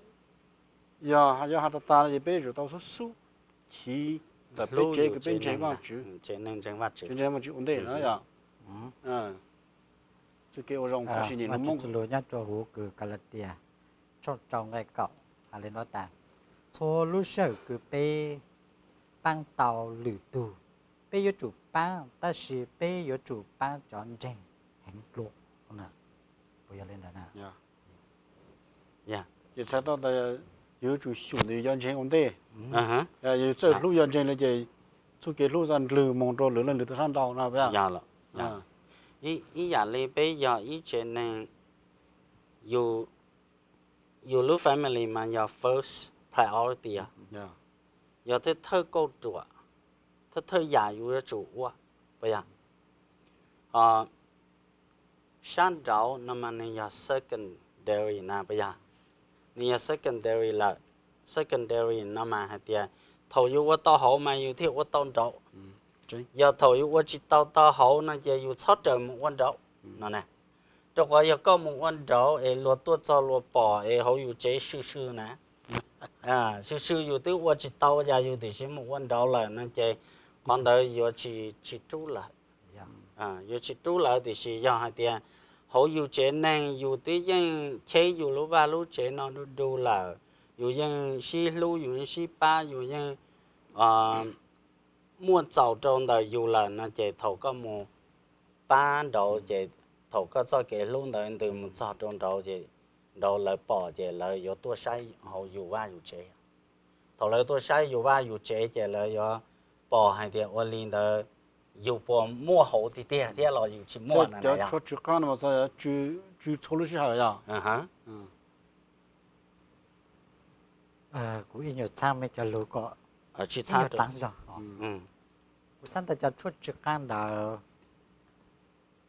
yog yuav has tas tas no ces peb yuav tsum tau xub xub chiv ntawm peb tsev kws peb ntseeg Vajtswv, tsev neeg ntseeg Vajtswv ua ntej na yom. Txoj kev ua zoo, Vajtswv txuj lug nyob rau huv kws Kalatias tshooj rau nqe kaum hais li no tas, txhua lub sij hawm kws peb paab tau lwm tug, peb yuav tsum paab, tab sis peb yuav tsum paab cov ntseeg heev dlua. Puas yog li ntawd na? Ces txhais tau tas yus yuav tsum xyum ntawm yus cov ntseeg ua ntej. Yus txawj hlub yog ntseeg lawm ces txuj kev hlub txawj ndlwg moog rau lwm leej lwm tus sab nraud no. Ib yam li peb yog ib tsev neeg, yus lub family mas yog first priority, yog thawj thawj kauj ruam, thawj thawj yam yus yuav tsum ua, puas yog? Sab nraud no mas nws yog secondary na, puas yog? Nws yog secondary lawm. Secondary no mas hais tias thaum yus ua tau hauv mas yus thiaj ua tau nraud. Yog thaum yus ua tsis tau tau hauv no ces yus txhob raws mus ua nraud no na. Rau qhov yog koj mus ua nraud es luag tuaj txog luag pom es hauv yus tsev swm swm na, swm swm yus twb ua tsis tau, yog yus tiam sis mus ua nraud lawm no ces qhov ntawd yuav tsis, tsis rub lawm. Yuav tsis rub lawm, tiam sis yog hais tias hauv yus tsev neeg yus twb yeej cheb yus lub vaj lub tsev no du du lawm, yus yeej sib hlub, yus yeej sib pab, yus yeej muaj txaus rau ntawm yus lawm no ces thaum koj mus pab nraud ces thaum koj txoj kev hlub ntawd ntws mus txog rau nraud ces nraud lawv pom ces lawv yuav tuaj saib hauv yus vaj yus tsev. Thaum lawv tuaj saib yus vaj yus tsev ces lawv yuav pom hais tias ua li ntawd yus puas muaj hauv tiag tiag thiab los yus tsis muaj no. Cov tshuaj tsw qab no mas tsw txhua lub sij hawm yog? Kuv ib nyuag txhab mej cov lug kom tsis txhab zog. Kuv xav tas cov tshuaj tsw qab ntawd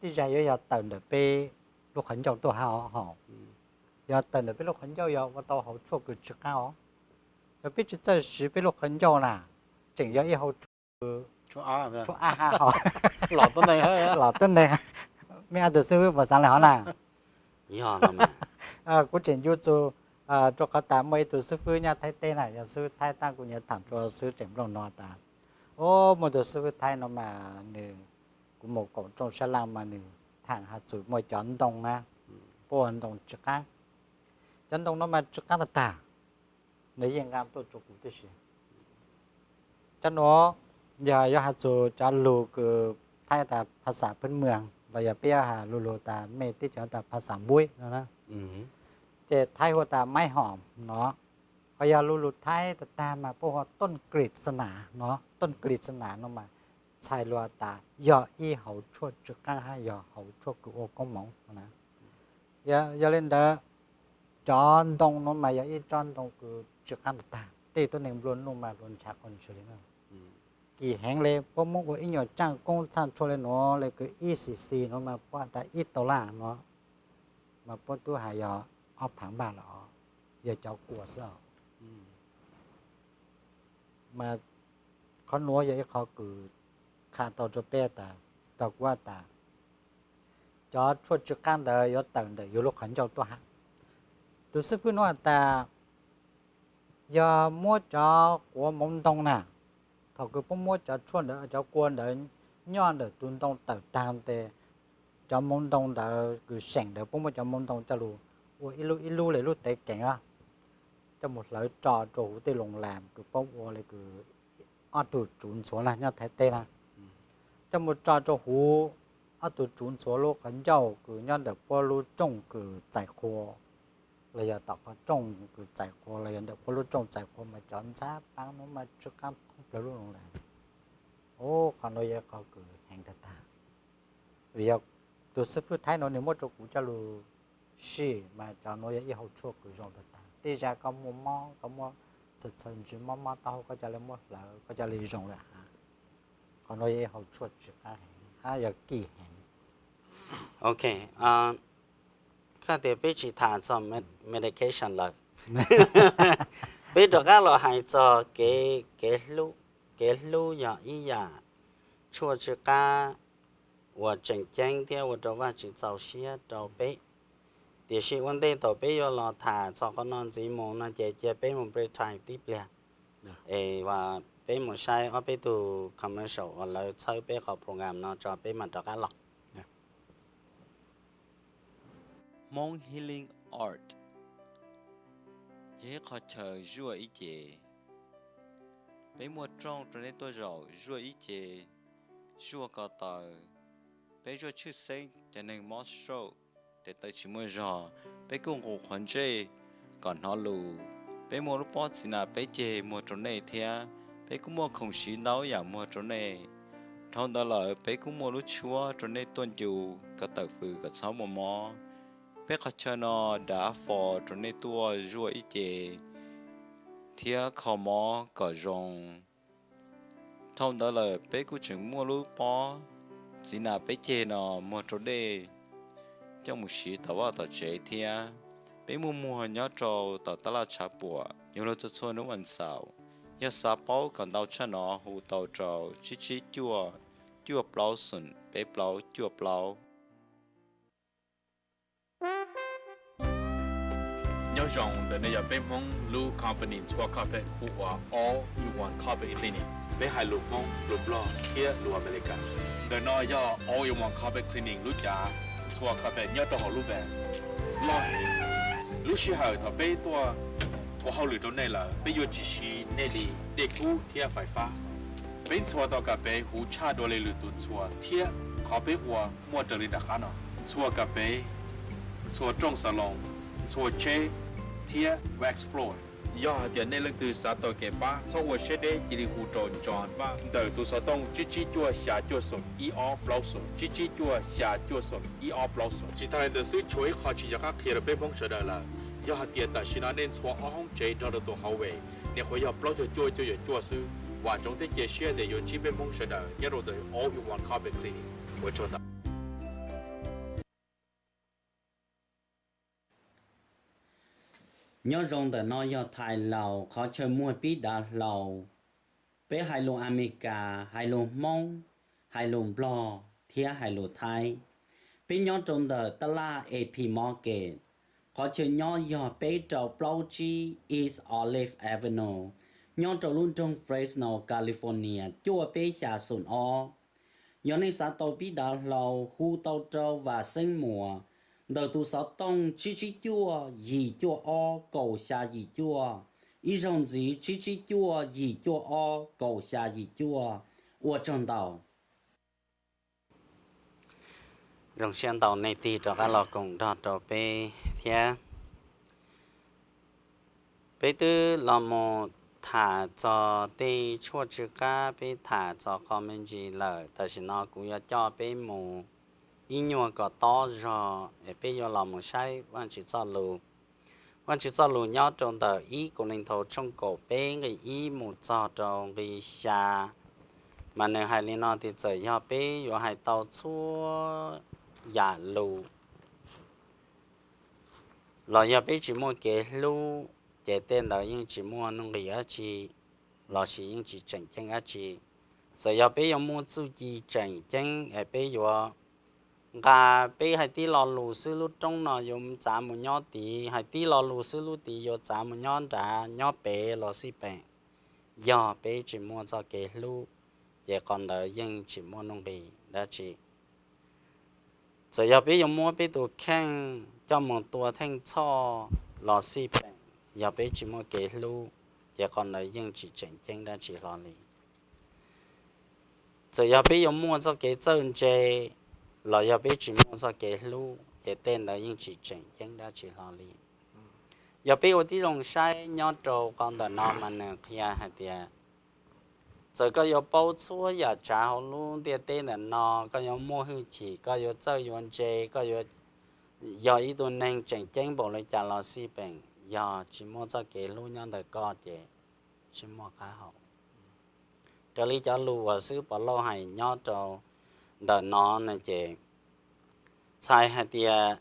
tej zag yuav yog tawm ntawm peb lub qhov ncauj tuaj hab os. Yog tawm ntawm peb lub qhov ncauj yog ua tau hauv tshuaj kws tsw qab os. Yog peb tsis txawj siv peb lub qhov ncauj na, tseem yog ib hauv tshuaj kws Tshuav ab hab hov, los tuab neeg, mej ob tug xib fwb puas xaav le hov na? Yog no mas kuv tseem ncu txug, rua qhov tas muaj ib tug xib fwb nyob Thaib teb na, yog xib fwb Thaib tab kuv nyuam thaam rua xib fwb Tseem Nplooj no tas, o, muaj tug xib fwb Thaib no mas nws, kuv moog koom rooj sab laaj mas nws thaam has txug muaj cov ntoo na, puab ua ntoo tsw qaab. Cov ntoo no mas tsw qaab tag tag, nws yeej nqaa tuaj rua kuv tib si. Cov nuav yog yuav has txug cov lug kws Thaib tas phas xas peb mws los yog peb yuav has lu lug tas mej teb chaws tas phas xas npuib no na, ces Thaib hu tas maib hom no, ho yog lu lug Thaib tag tag mas puab hu tooj klis xa nas no, tooj klis xa nas no mas txhais lug tas yog ib hauv tshuaj tsw qaab hab yog hauv tshuaj kws ua koob moov no na. Yog le ntawd, cov ntoo no mas yog ib tsob ntoo kws tsw qaab tag tag, tej tuab neeg nplua nuj mas luas nrhav quas ntsuag le na. Kim heev le, puab muab ua ib nyuas tsaaj koob txhaj tshuaj le nuav le kws ib xis xis no mas puab has tas ib tau laj no, mas puab tub has yog ob phaav npaj los, yog cov kua xwb os. Mas qhov nuav yog ib qhov kws qha tau rua peb tas, tau kuv has tas, cov tshuaj tsw qaab ntawd yuav tawm ntawm yug lub qhov ncauj tuaj hab. Tus xib fwb nuav has tas, yog muab cov quav moov ntoo na, thaum kws puab muab cov tshuaj ntawd, cov kua ntawd nyob ntawm tus ntoo tawm tag tes, cov moov ntoo ntawd kws seem ntawd puab muab cov moov ntoo coj lug ua ib lub ib lub le lub tev keev os, coj mus hlawv tso rua huv tej loo las kws puab ua le kws ob tug tsuv ntxhuav na nyob Thaib teb na, coj mus tso rua huv ob tug tsuv ntxhuav lub qhov ncauj kws nyob ntawm puab lub rooj kws txais qhua, los yog tom qhov rooj kws txais qhua los yog ntawm puab lub rooj txais qhua mas cov ntxhab paab nuav mas tsw qaab thoob plawg lub loo las. Qhov nuav yog ib qhov kws heev tag tag. Vim yog tus xib fwb Thaib nuav nwg muab rua kuv coj lug sim mas cov nuav yog ib hauv tshuaj kws zoo tag tag. Tej zag koj muaj mob, koj muaj txhawm txhawm ntsws mob mob taub hau, koj ca le muab hlawv, koj ca le zoo lawm hab. Qhov nuav yog ib hauv tshuaj tsw qaab heev hab yog kim heev. Ok, koj tias peb tsis tham txog medication lawm, peb rov qab los hais txog kev, kev hlub yog ib yam tshuaj tsw qab uas tseem ceeb thiab ua rau Vajtswv txaus siab rau peb. Tiam sis ua ntej thaum peb yuav los tham txog qhov no ntxiv mus no ces cia peb mus break time tib pliag, es peb mus saib ob peb tug commercial uas lawv txhawb peb qhov program no tso peb mam rov qab los. Hmoob Healing Art yog ib qho chaw zuaj ib ce. Peb muaj rooj rau nej tuaj zaum zuaj ib ce, zuaj ko taw. Peb zuaj tshwj xeeb cov neeg mob stroke, tes taw tsis muaj zog, peb kuj nqus qhov ntsej kom hnov lus. Peb muaj lub pob txiv nas peb ceg muag rau nej thiab. Peb kuj muaj khoom siv ntau yam muag rau nej. Dhau ntawd lawm peb kuj muaj lub tshuab rau nej tuaj ncu kom tawm fws kom txhob muaj mob. Peb qhov chaw no dav fo rau nej tuaj zuaj ib ce thiab kho mob kom zoo. Dhau ntawd lawm peb kuj tseem muaj lub pob txiv nas peb ceg no muag rau nej coj mus siv tom vaj tom tsev thiab. Peb muaj muag nyob rau tom tab laj tshav puam, yuav luag txhua txhua hnub vas xaum. Yog xav paub kom ntau tshaj no hu tau rau tsib tsib cuaj, cuaj plaub xoom peb plaub cuaj plaub. Nyob zoo, ntawm no yog peb Hmoob lub company ntxhua carpet hu ua All in One Carpet Cleaning. Peb hais lus Hmoob, lus Nplog thiab lus Amelikas. Ntawm no yog All in One Carpet Cleaning lub cav ntxhua carpet nyob rau hauv lub van loj heev. Lub sij hawm thaum peb tuaj ua hauj lwm rau nej lawm, peb yuav tsis siv nej li dej kub thiab fais fab. Peb ntxhua tau kas pes huv tshaj dua li lwm tus ntxhua thiab qhov peb ua muaj raws li nram qab no: ntxhua kas pes, ntxhua rooj xaloo, ntxhua tsheb thiab wax floor. Yog hais tias nej leej twg xav tau kev pab txhob ua siab deb, cia li hu rau John Vaj ntawm tus xov tooj tsib tsib cuaj xya cuaj xoom ib ob plaub xoom, tsib tsib cuaj xya cuaj xoom ib ob plaub xoom. Tsis tas li ntawd xwb, tshuav ib qho tsis nco qab qhia rau peb Hmoob sawv daws lawm. Yog hais tias tam sim no nej ntxhua ob hoob tsev nrog rau tus hauv ves, nyuam qhuav yog plaub caug cuaj cuaj caum cuaj xwb. Vam tsoom thiab cia siab tias yuav ntsib peb Hmoob sawv daws nyob rau ntawm All in One Carpet Cleaning. Ua tsaug ntau. Nyob zoo, ntawm no yog Thais Laus qhov chaw muag pib dav hlau. Peb hais lus Amelikas, hais lus Hmoob, hais lus Nplog thiab hais lus Thaib. Peb nyob rau ntawm tab laj A P Market. Qhov chaw nyob yog peb rau plaub tsib East Olive Avenue, nyob rau lub nroog Fresno, California cuaj peb xya xoom ob. Yog nej xav tau pib dav hlau hu tau rau Vam Xeeb Muas ntawm tus xov tooj tsib tsib cuaj yim cuaj ob kaum xya yim cuaj, ib zaug ntxiv tsib tsib cuaj yim cuaj ob kaum xya yim cuaj. Ua tsaug ntau. Zoo siab ntau nej tig rov qab los koom nrog rau peb thiab. Peb twb los mus tham txog tej tshuaj tsw qab, peb tham txog qhov me ntsis lawm, tam sim no kuv yuav coj peb mus ib nyuag kom tob zog es peb yuav los mus saib Vajtswv txoj lus. Vajtswv txoj lus nyob rau ntawm ib Kauleethaus tshooj kaum peb nqi ib mus txog rau nqi xya, mas nws hais li no tias txawm yog peb yuav hais tau txhua yam lus los yog peb tsis muaj kev hlub, ces tej ntawd yeej tsis muaj nuj nqis dab tsi, lossis yeej tsis tseem ceeb dab tsi. Txawm yog peb yuav muaj txuj ci tseem ceeb es peb yuav nqa, peb hais tib lo lus xwb lub roob no yuav txav mus nyob tid, hais tib lo lus xwb lub tid yuav txav mus nyob nrad nyob pem los xij peem, yog peb tsis muaj txoj kev hlub, ces qhov ntawd yeej tsis muaj nuj nqis dab tsi. Txawm yog peb yuav muab peb tus kheej coj mus tua theej txhoj los xij peem, yog peb tsis muaj kev hlub, ces qhov ntawd yeej tsis tseem ceeb dab tsi hlo li. Txawm yog peb yuav muaj txoj kev txawj ntse los yog peb tsis muaj txoj kev hlub, ces tej ntawd yeej tsis tseem ceeb dab tsi hlo li. Yog peb ua tib zoo saib nyob rau qhov ntawm no mas nws qhia hais tias txawm koj yuav paub txhua yam tsav hauv lub ntiaj teb ntawm no, koj yuav muaj hwj chim, koj yuav txawj yuav ntse, koj yuav yog ib tug neeg tseem ceeb npaum li cas los xij peem, yog tsis muaj txoj kev hlub nyob ntawm koj ces tsis muaj qab hau. Raws li cov lus uas xib hwb Pov Lauj hais nyob rau ntawm no no ces txhais hais tias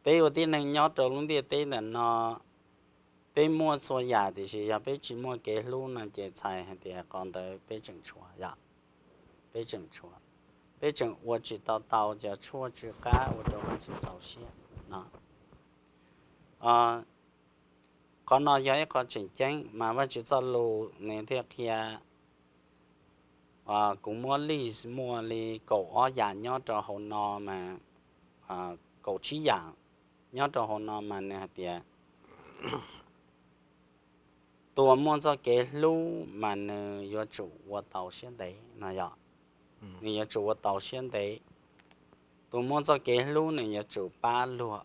peb ua tib neeg nyob rau lub ntiaj teb ntawm no, peb muaj txhua yam tiam sis yog peb tsis muaj kev hlub no ces txhais hais tias qhov ntawd peb tseem tshuav, peb tseem tshuav, peb tseem ua tsis tau tau cov tshuaj tsw qab ua rau Vajtswv txaus siab no. Qhov no yog ib qho tseem ceeb mas Vajtswv txoj lus nws thiaj qhia, kuv muab list muaj li kaum ob yam nyob rau hauv no mas, kaum tsib yam nyob rau hauv no mas nws hais tias tus uas muaj txoj kev hlub mas nws yuav tsum ua tau siab ntev no yog, nws yuav tsum ua tau siab ntev. Tus muaj txoj kev hlub nws yuav tsum pab luag,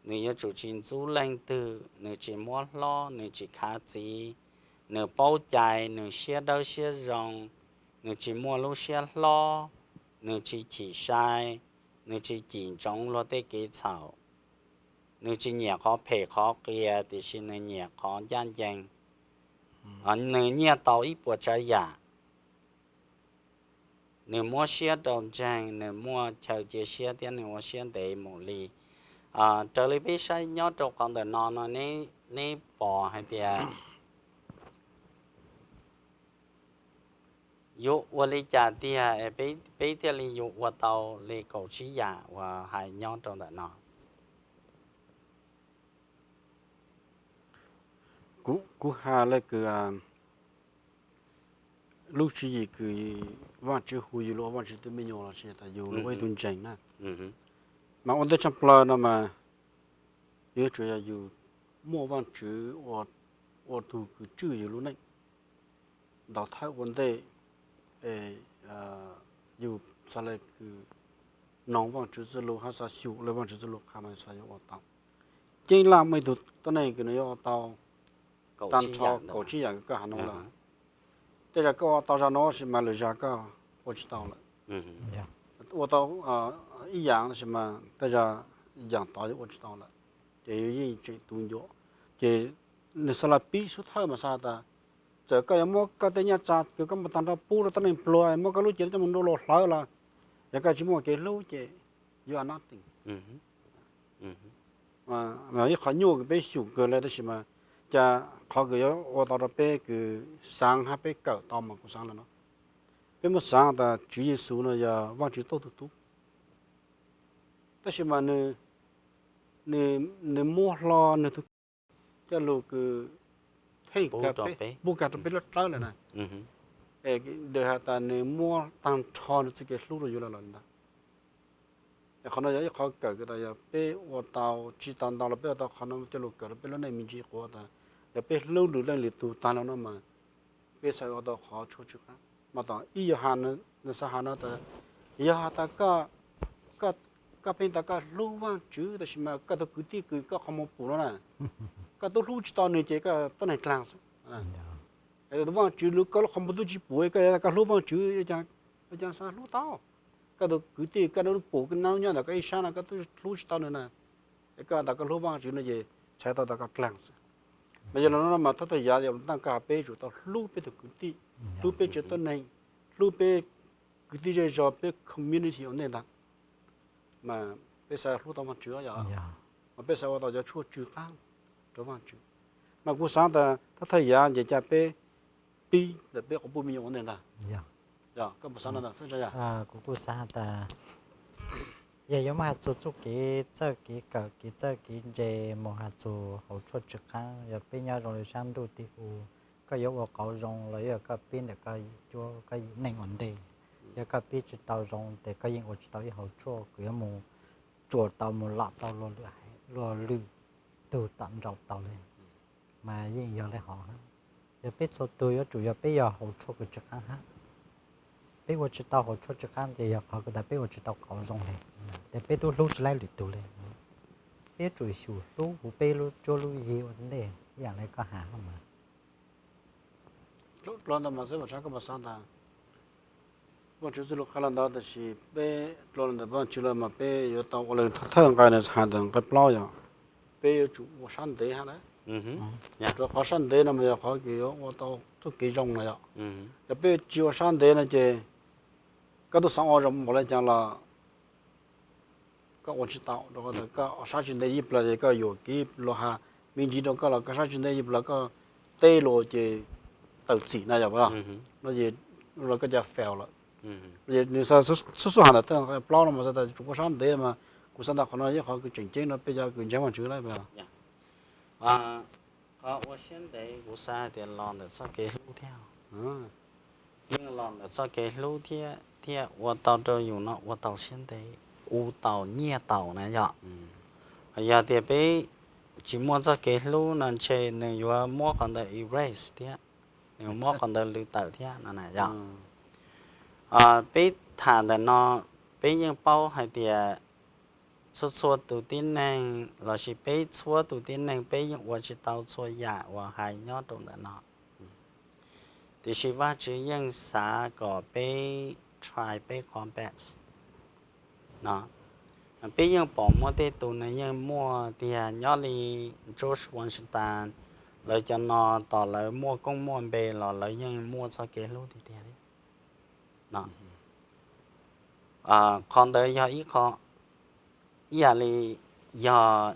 nws yuav tsum tsis ntxub leej twg, nws tsis muab hlob, nws tsis khav txiv, nws paub cai, nws siab dawb siab zoo, nws tsis muaj lub siab hlob, nws tsis chim sai, nws tsis cim ntsoov luag tej kev txhaum, nws tsis nyiam qhov phem qhov qias tiam sis nws nyiam qhov ncaj ncees, nws nyiaj tau ib puas tsav yam, nws muab siab rau ntseeg, nws muaj chaw cia siab thiab nws ua siab ntev mus li. Raws li peb saib nyob rau qhov ntawm no no, neb pom hais tias yuav ua li cas tiag es peb thiaj li yuav ua tau li kaum tsib yam uas hais nyob rau ntawm no? Kuv has le kws lub tswv yim kws Vaajtswv hu yus los ua Vaajtswv tug me nyuam los sis tas yus los ua ib tug ntseeg na, mas ua ntej tshaj plaws no mas yuav tsum yog yus muaj Vaajtswv ua tug kws tswj yus lub neej ntaus thawj ua ntej, yus xav le kws noog Vaajtswv txuj lug hab xav xyum le Vaajtswv txuj lug qha mas xav yuav ua tau. Ceeb laj muaj ib tug tuab neeg kws nws yuav ua tau tag nrho kaum tsib yam kws koj has no lawm. Tej zag koj ua tau zag no tab sis mas lwm zag koj ua tsis tau lawm. Ua tau ib yam tab sis mas tej zag yam tod yuav ua tsis tau lawm, ces yus yeej tseem tu ncua. Ces nws xav le pib xub thawj mas xav tas txawm koj yuav muab koj tej nyaj txag kws koj muaj tag nrho pub rau tuab neeg pluag, muab koj lub cev coj mus nrau luas hlawv los yog koj tsis muaj kev hlub ces yuav nothing. Ib qhov nyuaj kws peb xyum kawg le tab sis mas Cas qhov kws yuav ua tau rau peb kws xaav hab peb kawm tau mas kuv xaav le no, peb muab xaav tas Tswv Yexus no yog Vaajtswv tuab tug tub, tab sis mas nwg muab hlo nwg tug coj lug kws theej pub kag rau peb dlawb dlawb le na. Nwg has tas nwg muab taag nrho nwg txuj kev hlub rau yug le lawm ntag. Es qhov no yog ib qhov kawm kws tas yog peb ua tau tsi tau ntau los peb ua tau qhov no coj lug kawm rau peb lub neej me ntsis quav tas yog peb hlub lwm leej lwm tug taag le no mas peb xaav ua tau qhov tshuaj tsw qaab. Mas tom ib Yauhas nwg xaav has no tas, yog has tas koj pheej tas koj hlub Vaajtswv tab sis mas koj tug kwv tij kws koj qhov muag pum no na, koj tub hlub tsi tau nwg ces koj tuab neeg dlaag xwb. Vaajtswv lug koj lub qhov muag tub tsi pum, koj yog tas koj hlub Vaajtswv, ua caag xaav hlub tau koj tug kwv tij koj nub pum koj nub nyob ntawm koj ib sab no koj tub hlub tsi tau nwg na, es koj tas koj hlub Vaajtswv no ces txhais tau tas koj dlaag xwb. Mas yog le no mas thawj thawj yav yog lug taag kag peb yuav tsum tau hlub peb tug kwv tij, hlub peb tsev tuab neeg, hlub peb kwv tij zej zog peb community ua ntej ntag, mas peb xaav hlub tau Vaajtswv yog, mas peb xaav ua tau cov tshuaj tsw qaab rau Vaajtswv. Mas kuv xaav tas thawj thawj yav ces ca peb pib ntawm peb quas puj me nyuam ua ntej ntag. Koj puas xaav no ntag? Kuv kuj xaav tas yog yuav muab has txug txuj kev txawj kev kawm kev txawj kev ntse mus has txug hauv tshuaj tsw qaab, yog peb nyob zoo li saab ntuj tim u, koj yuav ua qauv zoo los yog koj pib ntawm koj cuab koj neej ua ntej, yog koj pib tsi tau zoo tes koj yeej ua tsi tau ib hauv tshuaj kws yuav mus tsuam tau mus lom tau luag lwm tug tom nraum tau le. Mas yeej yog le hov, yog peb txhua tug yuav tsum yog peb yog hauv tshuaj kws tsw qaab hab. Peb ua tsi tau hauv tshuaj tsw qaab tes yog qhov kws tas peb ua tsi tau qauv zoo le, tes peb tub hlub tsi laib lwm tug le. Peb yuav tsum xyum hlub huv peb lub cuab lub yig ua ntej ib yaam le koj has mas. Dlua ntawd mas xwb, Vaajtswv txuj lug qha le ntawd, tab sis peb dlua le ntawm Vaajtswv lawm mas peb yuav tau ua le thawj nqai na has ntawm nqai plaub yog peb yuav tsum ua sab ntev hab lawm. Rua qhov sab ntev no mas yog qhov kws yuav ua tau txuj kev zoo no yog, yog peb tsi ua sab ntev no ces koj tub xaav ua zoo npaum le caag los koj ua tsi tau, rua qhov tas koj sab tsi ntev ib plag ces koj yuam kev luag has me ntsis rau koj los koj sab tsi ntev ib plag koj teb lug ces tawm txim na yog, no ces koj ca fail lawm. Nws xub xub has ntawm thawj nqai plaub no mas xav tas tsum ua sab ntev mas kuv xav tas qhov no yog qhov kws tseem ceeb rau peb cov kws ntseeg Vaajtswv lawm. Qhov ua siab ntev kuv xav hais tias los ntawm txoj kev hlub thiab, yeej los ntawm txoj kev hlub thiab thiaj ua tau rau yus no ua tau siab ntev, ua tau nyiaj tau na yog. Yog tias peb tsis muaj txoj kev hlub no ntshe nws yuav muab qhov ntawd erase thiab, nws yuav muab qhov ntawd lwv tawm thiab no na yog. Peb tham ntawm no peb yeej paub hais tias txhua txhua tus tib neeg lossis peb txhua tus tib neeg peb yeej ua tsis tau txhua yam uas hais nyob rau ntawm no. Tiam sis Vajtswv yeej xav kom peb try peb qhov best no. Peb yeej pom muaj tej tus nws yeej muaj tiag nyob li George Washington, lawv cov no tos lawv muaj koob muaj npe los lawv yeej muaj txoj kev hlub tiag tiag li no. Qhov ntawd yog ib qho, ib yam li yog,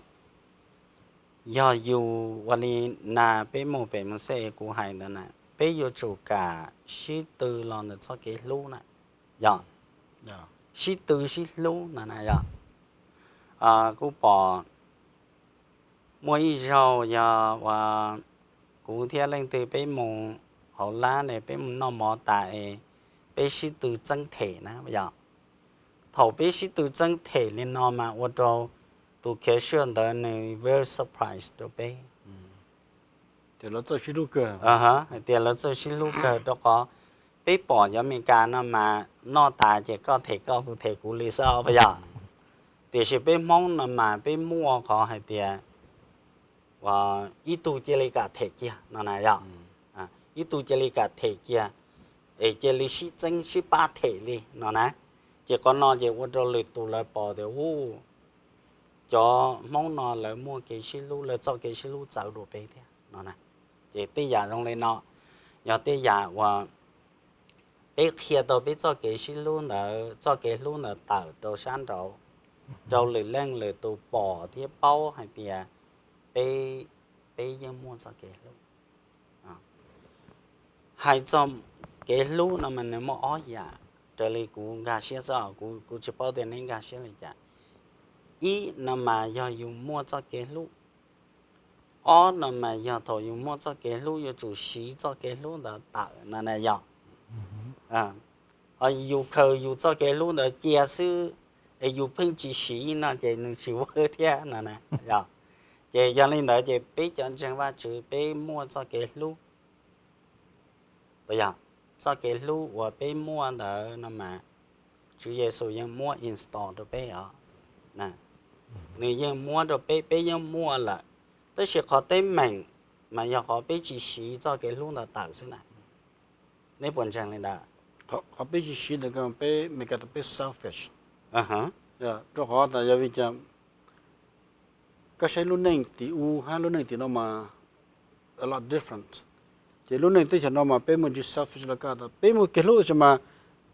yog yus ua li nas peb mus pem mus xej kuv hais ntawd na, peb yuav tsum kam sib tw los ntawm txoj kev hlub na, yog sib tw sib hlub no na yog. Kuv pom muaj ib zaug yog uas kuv thiab leej twg peb mus hauv lab ne peb mus noj mov tas es peb sib tw txeeb them na yog. Thaum peb sib tw txeeb them li no mas ua rau tus cashier ntawd nws very surprise rau peb tias lawv txawj sib hlub kawg, hais tias lawv txawj sib hlub kawg rau qhov peb pom cov Amelikas no mas noj tas ces koj them koj kuv them kuv li xwb os yog. Tiam sis peb Hmoob no mas peb muaj qhov hais tias ib tug cia li kam them kiag no na yog. Ib tug cia li kam them kiag es cia li sib txeeb sib pab them li no na. Ces qhov no ces ua rau lwm tus lawv pom tias u, cov Hmoob no lawv muaj kev sib hlub, lawv txoj kev sib hlub txawv dua peb thiab no na. Ces tej yam zoo li no yog tej yam uas peb qhia tau peb txoj kev sib hlub ntawd, txoj kev hlub ntawd tawm rau sab nraud, rau lwm leej lwm tus pom thiab paub hais tias peb, peb yeej muaj txoj kev hlub. Hais txog kev hlub no mas nws muaj ob yam, raws li kuv nkag siab xwb, kuv tsis paub tias neb nkag siab li cas. Ib no mas yog yus muaj txoj kev hlub, ob no mas yog thaum yus muaj txoj kev hlub yuav tsum siv txoj kev hlub ntawd tawm no na yog. Ho yus khaws yus txoj kev hlub ntawd cia xwb es yus pheej tsis siv no ces nws tsis ua thiab no na yog. Ces yog li ntawd ces peb cov ntseeg Vajtswv peb muaj txoj kev hlub, puas yog? Txoj kev hlub uas peb muaj ntawd no mas Tswv Yexus yeej muab install rau peb os. Nws yeej muab rau peb, peb yeej muaj lawm, tab sis qhov teeb meem mas yog qhov peb tsis siv txoj kev hlub ntawd tawm xwb na. Neb puas ntseeg li ntawd? Qhov peb tsis siv ntawd peb Meskas tas peb selfish. Rau qhov tas yog vim cas koj saib lub neej tim ub hab lub neej tim no mas a lot different. Ces lub neej teb chaws no mas peb muaj ntsis selfish los koj tas peb muaj kev hlub tab sis mas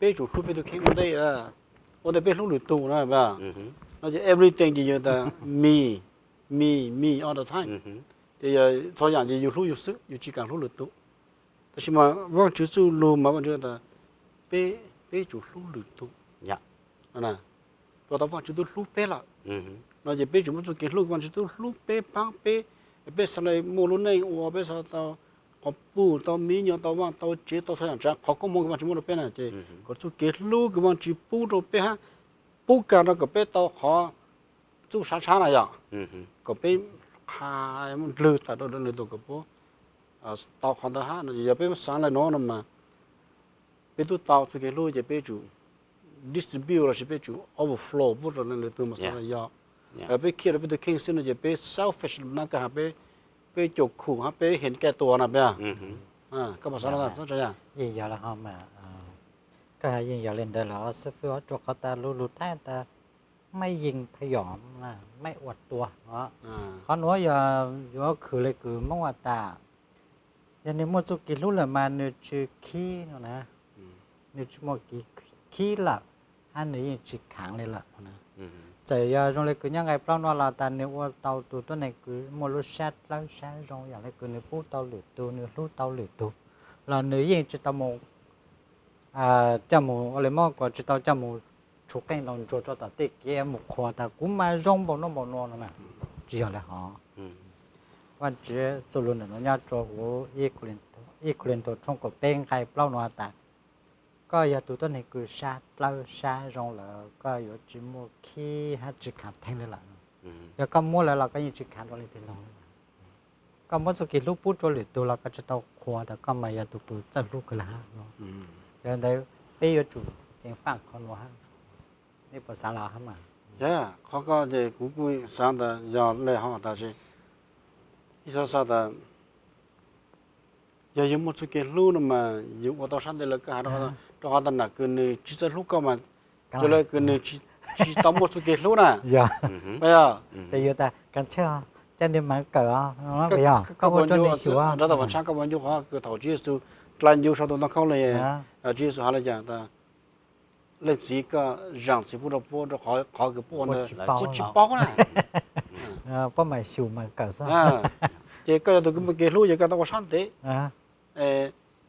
peb tsum hlub peb tus kheej ua ntej, ua ntej peb hlub lwm tus na. No ces everything ces yog tas me, me, me all the time. Ces yog txhua yam ces yus hlub yus xwb, yus tsis kam hlub lwm tus. Tab sis mas Vajtswv txuj lug mas Vajtswv tas peb, peb tsum hlub lwm tus. Rau qhov Vajtswv twb hlub peb lawm. No ces peb tsum muaj txoj kev hlub, Vajtswv twb hlub peb, paab peb, peb xaav le muaj lub neej ua, peb xaav tau quas puj, tau me nyuam, tau vaaj tau tsev, tau txhua yaam tsav qhov koob moov kws Vajtswv muab rau peb na ces kom txuj kev hlub kws Vajtswv pub rau peb hab, pub kag rau kom peb tau qhov txuj sab tshab na yom, kom peb qha muab dlwg tawm rau lwm tus kom puab tau qhov ntawd hab. Yog peb xaav le nuav no mas peb tub tau txuj kev hlub ces peb tsum distribute lossis peb tsum overflow pub rau lwm tus mas xaav le yog. Peb khiav rau peb tus kheej xwb no ces peb selfish na, koj has peb, peb caum khum hab peb heev kag tua na peb. Koj puas xaav le ntawd? Yeej yog le ho mas, koj has yeej yog le ntawd los xib fwb, rua qhov tas lug lug thaib tas mej yeej pheej yog mej ua tua. Qhov nuav yog yuav khwv le kws Moob has tas, yog nwg muaj txuj kev hlub lawm mas nwg tsis khib no na, nwg tsis muaj kev khib lawm, hab nwg yeej tsis khaav le lawm. Txawm yog zoo le kws nyob nqai plaub nuav los tas nwg ua tau tug tuab neeg kws muaj lub sab dlawb sab zoo, yog le kws nwg pub tau lwm tug, nwg hlub tau lwm tug, los nwg yeej tsis tau mus coj mus ua le mob kuas tsis tau coj mus tshuv qeej los ntsuag rua tom tej kev mus qhuas tas kuv mas zoo npaum nuav npaum nuav no na. Tsis yog le hov. Vaajtswv txuj lug ntawm nuav nyob rua huv Ib Kualintus tshooj kaum peb nqai plaub nuav tas, koj yog tug tuab neeg kws sab dlawb sab zoo lawm koj yuav tsis muaj khib hab tsis khaav theeb le lawm. Yog koj muab lawv los koj yeej tsis khaav dua leej twg lug. Koj muab txuj kev hlub pub rua lwm tug los koj tsis tau qhuas tas koj mas yog tug kws txawj hlub kawg le hab. Yog le ntawd peb yuav tsum ceev faaj qhov nuav hab. Nej puas xaav le hab mas? Yog, qhov ko ces kuv kuj xaav tas yog le hov tas sis ib xaav xaav tas yog yug muaj txuj kev hlub no mas yug ua tau sab ntev lawm koj has, rua qhov tas nam kws nwg tsis txawj hlub koj mas cuag le kws nwg tsis tau muaj txuj kev hlub na. Yog, yog, ces yug tas kag chawj, coj nwg mas kawm, koj ua rua nwg xyuas. Rov tau pas tshab koj puas ncu qhov kws thaum Tswv Yexus dlai ncu sau tus ntoo khaub lig, Tswv Yexus has le caag tas leej txiv koj zaam txiv pub rua puab rua qhov kws puab ua ntawd puab tsis paub na. Puab mas xyum mas kawm xwb. Ces koj yog tug kws muaj kev hlub ces koj tau ua sab ntev.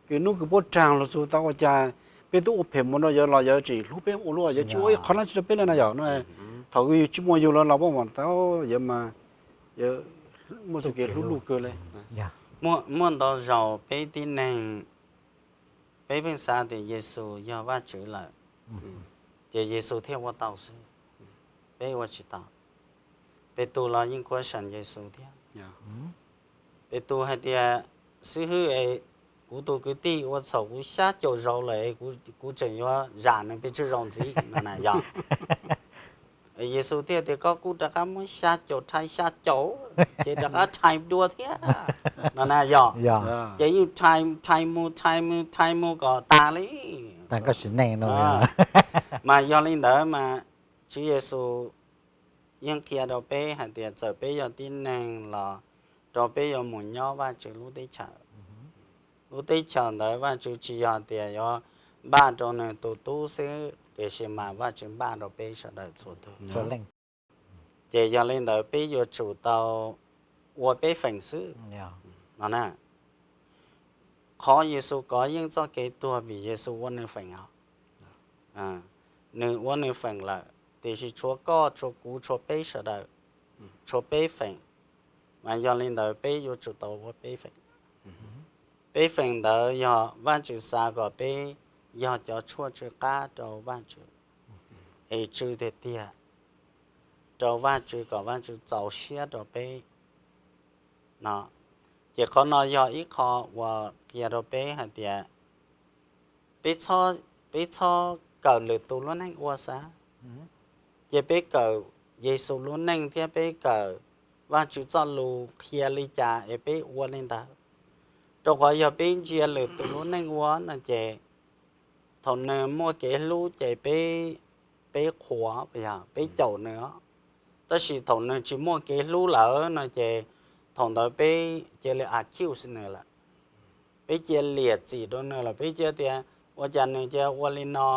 Kws nub kws puab raag lug txug tau ua caag, peb tub ua phem mus rua yawg los yawg tseem hlub peb ua luaj, yawg tsis ua ib qho dlaab tsi rua peb le na yog. Thaum kws yug tsis muaj yug lawm los puab mas tau yawg mas, yawg muaj txuj kev hlub luj kawg le. Muaj ntau zaus peb tib neeg, peb pheej xav tias Yexus yog Vaajtswv lawm, ces Yexus thiaj ua tau xwb, peb ua tsis tau. Petus los yeej question Yexus thiab. Petus hais tias, xib hwb es, kuv tug kwv tij ua txhaum kuv xya caum zaus lawm, kuv tseem yuav zam nws pes tsawg zaus ntxiv no na yog. Yexus thiaj tias koj kuj rov qab muab xya caum rhais xya caum, ces rov qab rhais dua thiab no na yog. Ces yeej rhais, rhais mus rhais mus rhais mus kom tas li. Mas yog li ntawd mas Tswv Yexus yeej qhia rau peb hais tias txawm peb yog tib neeg los rau peb yuav mus nyob Vaajtswv lub teb chaws. Lub teb chaws ntawd Vaajtswv tsis yog tias yuav npaj rau nws tus tub xwb, tiam sis mas Vaajtswv npaj rau peb sawv daws txhua tug. Ces yog li ntawd peb yuav tsum tau ua peb feem xwb no na. Qhov Yexus kov yeej txoj kev tuag vim Yexus ua nws feem os. Nws ua nws feem lawm, tiam sis tshuav koj, tshuav kuv, tshuav peb sawv daws, tshuav peb feem, mas yog li ntawd peb yuav tsum tau ua peb feem. Peb feem ntawd yog Vajtswv xav kom peb yog cov tshuaj tsw qab rau Vajtswv, es tsw tiag tiag rau Vajtswv kom Vajtswv txaus siab rau peb no. Ces qhov no yog ib qho uas qhia rau peb hais tias peb txhob kawm lwm tus lub neej ua xav, ces peb kawm Yexus lub neej thiab peb kawm Vajtswv txoj lus qhia li cas es peb ua li ntawd. Rau qhov yog peb ntsia lwm tus lub neej ua no ces thaum nws muaj kev hlub ces peb, peb qhuas, yog peb caum nws os. Tab sis thaum nws tsis muaj kev hlub lawm no ces thaum ntawd peb cia li accuse nws lawm, peb cia liam txim rau nws lawm, peb cia tias ua cas nws cia ua li no,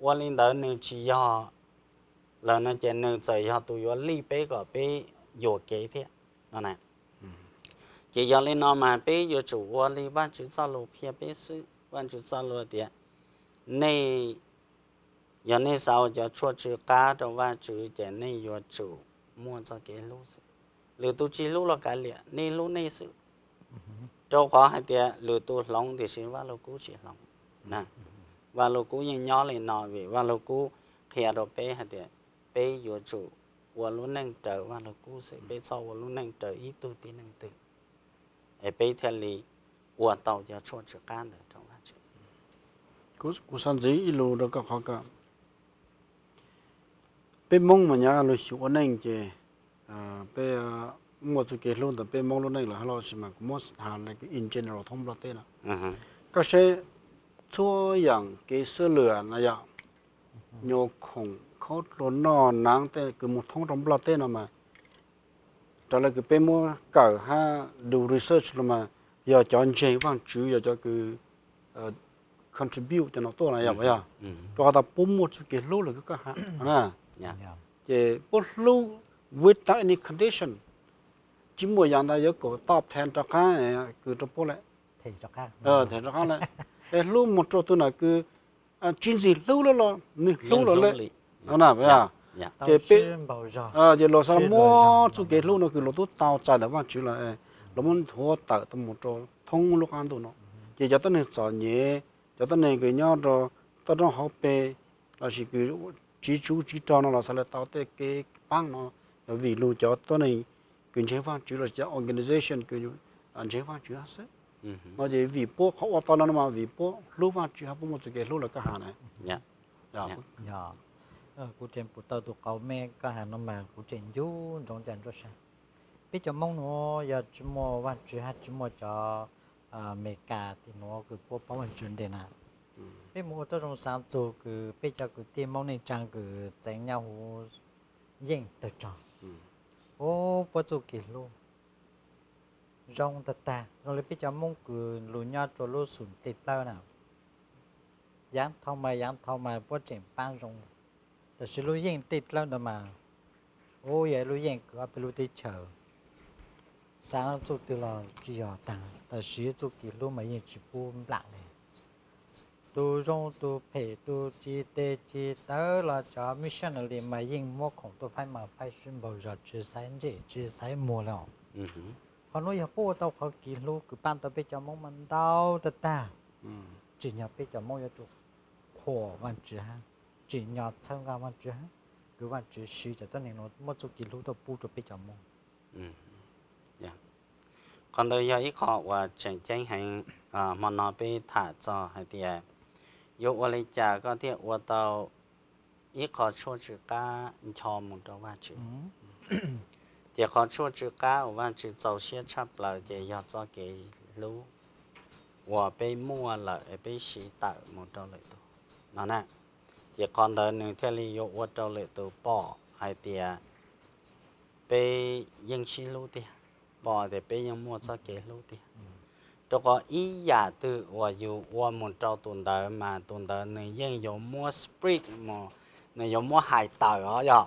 ua li ntawd nws tsis yog lawm no ces nws txawm yog tus yuav lij peb kom peb yuam kev thiab no na. Ces yog li no mas peb yuav tsum ua li Vajtswv txoj lus qhia peb xwb. Vajtswv txoj lus tias nej, yog nej xav ua cov tshuaj tsw qab rau Vajtswv ces nej yuav tsum muaj txoj kev hlub xwb. Lwm tus tsis hlub los kav liam, nej hlub nej xwb. Rau qhov hais tias lwm tus hloov tiam sis Vaj Lug Kub tsis hloov. Vaj Lug Kub yeej nyob li no vim Vaj Lug Kub qhia rau peb hais tias peb yuav tsum ua lub neej raws Vaj Lug Kub xwb, peb txhob ua lub neej raws ib tug tib neeg twg, es peb thiaj li ua tau cov tshuaj tsw qab ntawd rau Vajtswv. Kuv xav ntxiv ib lus rau koj qhov ko. Peb Hmoob mas nyob lub xyuas ua neej ces peb muaj txoj kev hlub ntawm peb Hmoob lub neej lawm hab los sis mas kuv muab has le in general thoob Nplog teb no. Koj saib txhua yaam kev xwb lwm no yog nyuas khoom khaub dluag noj naav tej kws moog thoob rau Nplog teb no mas raws le kws peb muab kawm hab do research los mas yog cov ntseeg Vaajtswv yog cov kws contribute cov no tuaj na yog puas yog? Rau qhov tas puab muaj txuj kev hlub lawm kws koj has na. Ces puab hlub without any condition, tsis muaj yaam ntawd yuav kom toj phees rov qaab kws rau puab le, them rov qaab le. Es hlub moog rau tug nam kws tsis ntxim hlub lawm los nwg hlub lawm le na. Ces peb, ces luas xaav muab txuj kev hlub no kws luas tub tau txais ntawm Vaajtswv lawm, luas muab nthuav tawm tau moog rau thoob lub qaab ntuj no. Ces cov tuab neeg txom nyem, cov tuab neeg kws nyob rau toj roob hauv pes, lossis kws tsiv tsuv tsiv rog no los xaav le tau tej kev paab no, yog vim lug cov tuab neeg kws ntseeg Vaajtswv lossis cov organization kws ntseeg Vaajtswv hab xwb. No ces vim puab qhov ua tau no mas vim puab hlub Vaajtswv hab puab muaj txuj kev hlub lawm koj has na. Kuv tseem pum tau tug qauv me koj has no mas kuv tseem ncu ntsoov cas nruab sab. Peb cov Moob nuav yog tsi muaj Vaajtswv hab tsi muaj cov Amelikas tim nuav kws puab paub Vaajtswv nteg na, peb moog ua tuab zoo xaav txug kws peb cov kwv tij Moob neej tsaa kws txeev nyob huv yeej tawg rog, ua puab txuj kev hlub zoo tag tag zoo le peb cov Moob kws lug nyob rua lub xum tej plawb na. Yaav thaus mas yaav thaus mas puab tseem paab zoo, tab sis lub yeej tej plawb ntawd mas, ua yog lub yeej kws ob peb lub teb chaws, xaav txuj twg los tsi yog taag, tab sis txuj kev hlub mas yeej tsi pub nplam le. Tug zoo tug phem tug tsi tes tsi tawv los cov missionary mas yeej muab khoom tuaj faib mas faib sib npaug zog tsi xaiv ntsej tsi xaiv muag le os. Qhov nuav yog puab ua tau qhov kev hlub kws paab tau peb cov Moob mas ntau tag tag. Tsim nyog peb cov Moob yuav tsum qhuas Vaajtswv hab tsim nyog txhawb nqaa Vaajtswv hab kws Vaajtswv siv cov tuab neeg nuav muab txuj kev hlub tuaj pub rua peb cov Moob. Qhov ntawd yog ib qho uas tseem ceeb heev. Hmo no peb tham txog hais tias yuav ua li cas koj thiaj ua tau ib qho tshuaj tsw qab ncho mus rau Vaajtswv. Ces qhov tshuaj tsw qab uas Vaajtswv txaus siab tshaj plaws ces yog txoj kev hlub uas peb muaj lawm es peb siv tawm mus rau lwm tus no na. Ces qhov ntawd nws thiaj li yuav ua rau lwm tus pom hais tias peb yeej sib hlub tiag, pom tias peb yeej muaj txoj kev hlub tiag. Rau qhov ib yam twg uas yus ua mus rau tus ntawd mas tus ntawd nws yeej yuav muab spread mus, nws yuav muab hais tawm os yog.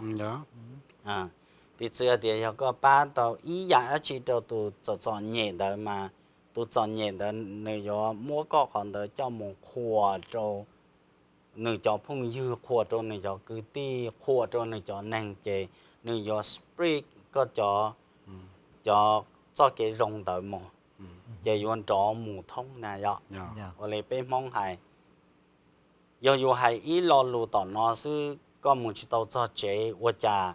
Piv txwv hais tias yog koj pab tau ib yam dab tsi rau tus txom txom nyem ntawd mas tus txom nyem ntawd nws yuav muab koj qhov ntawd coj mus qhuas rau nws cov phooj ywg, qhuas rau nws cov kwv tij, qhuas rau nws cov neeg, ces nws yuav spread koj cov, cov txoj kev zoo ntawd mus, ces yuav nrov mus thoob na yom. Ua li peb Hmoob hais, yog yus hais ib lo lus tom no xwb koj mus tsis tau txog tsev ua cas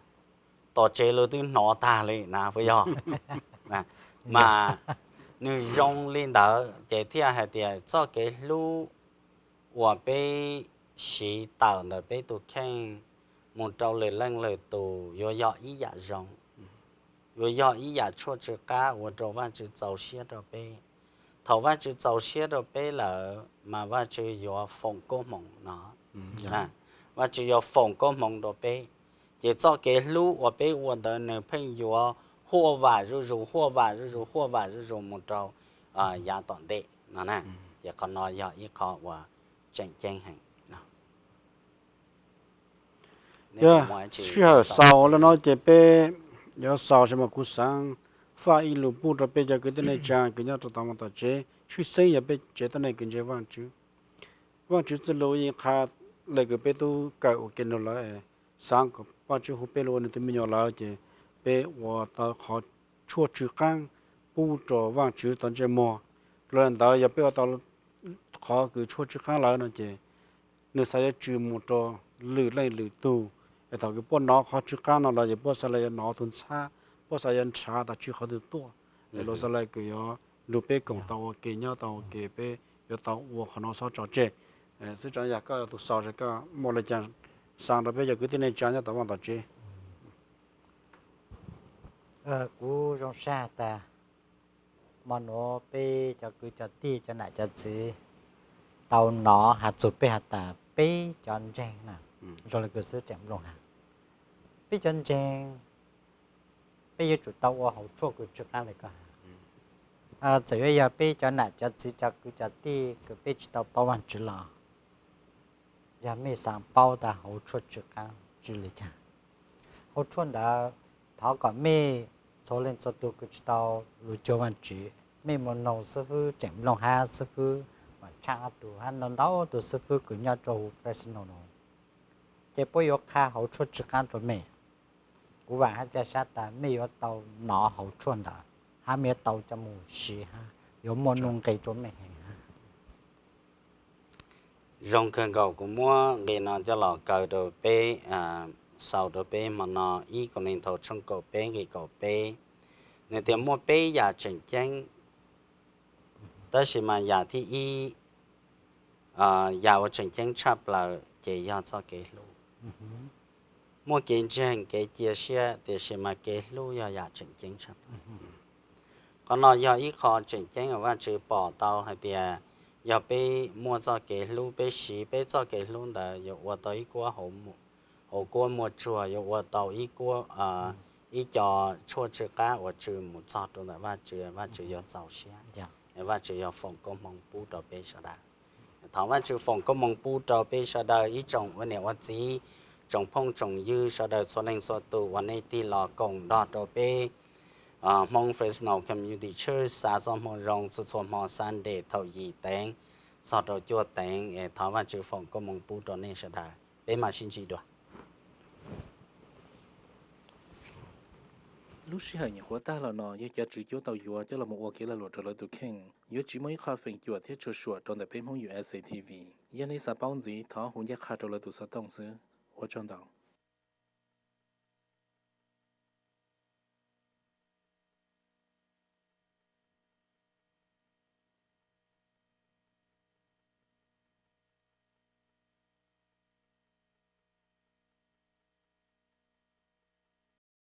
tom tsev lawv twb hnov tag li na puas yog? Mas nws zoo li ntawd ces thiaj hais tias txoj kev hlub uas peb siv tawm ntawm peb tus kheej mus rau lwm leej lwm tus yuav yog ib yam zoo, yuav yog ib yam tshuaj tsw qab ua rau Vajtswv txaus siab rau peb. Thaum Vajtswv txaus siab rau peb lawm mas Vajtswv yuav foom koob hmoov no. Vajtswv yuav foom koob hmoov rau peb, ces txoj kev hlub uas peb ua ntawd nws pheej yuav huaj vam zuj zus, huaj vam zuj zus, huaj vam zuj zus mus rau yav tom ntej no na. Ces qhov no yog ib qho uas tseem ceeb heev. Yog sij hawm xaus li no ces peb yuav xaus, tab sis mas kuv xav faj ib lus pub rau peb cov kwv tij neej tsa kws nyob rau tom vaj tom tsev, tshwj xeeb yog peb tsev tuab neeg kws ntseeg Vajtswv. Vajtswv txoj lus yeej qha lawm kws peb tub kawm ua ke nrog lawv, xav kom Vajtswv hu peb los ua nws tus me nyuam lawm ces peb ua tau qhov tshuaj tsw qaab pub rau Vajtswv tau ntsej muag. Los ntawd yog peb ua tau qhov kws tshuaj tsw qaab lawm no ces nws xav yuav tsw mus rau lwm leej lwm tug. Es thaum kws puab nov qhov tsw qaab no los ces puab xav le yuav nov tug ntxhab, puab xav yuav nrhav tas tsw qhov twg tuaj, es luag xav le kws yuav nrug peb koom tau ua ke nyob tau ua ke, peb yuav tau ua qhov no xob tso tseg. Xwb tso yog koj tus xaus es koj muaj le caag xaa rau peb cov kwv tij neej tsa nyob tom vaj tom tsev. Kuv zoo sab tas hmo nuav peb cov kwv cov tij cov nam cov txiv tau nov has txug peb has tas peb cov ntseeg na, zoo le kws xib hwb Tseem Nplooj has, peb cov ntseeg peb yuav tsum tau ua hauv tshuaj kws tsw qaab le koj has. Txawm yuav yog peb cov nam cov txiv cov kwv cov tij kws peb tsis tau paub Vaajtswv los yog mej xaav paub tas hauv tshuaj tsw qaab tsw le caag, hauv tshuaj ntawd thov kom mej txhua leej txhua tug kws tsis tau lug cuag Vaajtswv, mej mus noog xib hwb Tseem Nplooj hab xib hwb Vam Tshaaj ob tug hab ntau ntau tug xib hwb kws nyob rua huv Fresno nuav, ces puab yuav qha hauv tshuaj tsw qaab rua mej. Kuv vaam hab ca sab tas mej yuav tau nov hauv tshuaj ntawd hab mej yuav tau coj mus siv hab yuav muaj nuj nqi rua mej heev hab. Zoo kawg nkaus, kuv muab nqe no coj los kaw rau peb, xaus rau peb hmo no, ib Kauleethaus tshooj kaum peb nqe kaum peb, nws tias muaj peb yam tseem ceeb, tab sis mas yam thib ib, yam uas tseem ceeb tshaj plaws ces yog txoj kev hlub. Muaj kev ntseeg kev cia siab, tiam sis mas kev hlub yog yam tseem ceeb tshaj plaws. Qhov no yog ib qho tseem ceeb uas Vaajtswv pom tau hais tias yog peb muaj txoj kev hlub, peb siv peb txoj kev hlub ntawd yuav ua tau ib kuab hauv kuab muaj tsuag, yuav ua tau ib kuab, ib co tshuaj tsw qab uas tsw mus txog rau ntawm Vaajtswv, Vaajtswv yuav txaus siab, Vaajtswv yuav foom koob hmoov pub rau peb sawv daws. Thov Vaajtswv foom koob hmoov pub rau peb sawv daws, ib tsoom ua niam ua txiv, tsoom phooj tsoom ywg sawv daws txhua leej txhua tus uas nej tig los koom nrog rau peb Hmoob Fresno Community Church xa txoj moo zoo txhua txhua hmo Sunday thaum yim teev txog rau cuaj teev. Thov Vaajtswv foom koob hmoov pub rau nej sawv daws. Peb mam sib ntsib dua. Lub sij hawm nyuam qhuav tag los no yog cov tswv cuab tau yuav coj los mus ua kev lag luam rau lawv tus kheej, yuav tsis muaj ib qho feem cuam thiab tshua suam rau ntawm peb Hmoob U S A T V. Yog nej xav paub ntxiv, thov hu ncaj qha rau lawv tus xov tooj xwb. Ua tsaug ntau.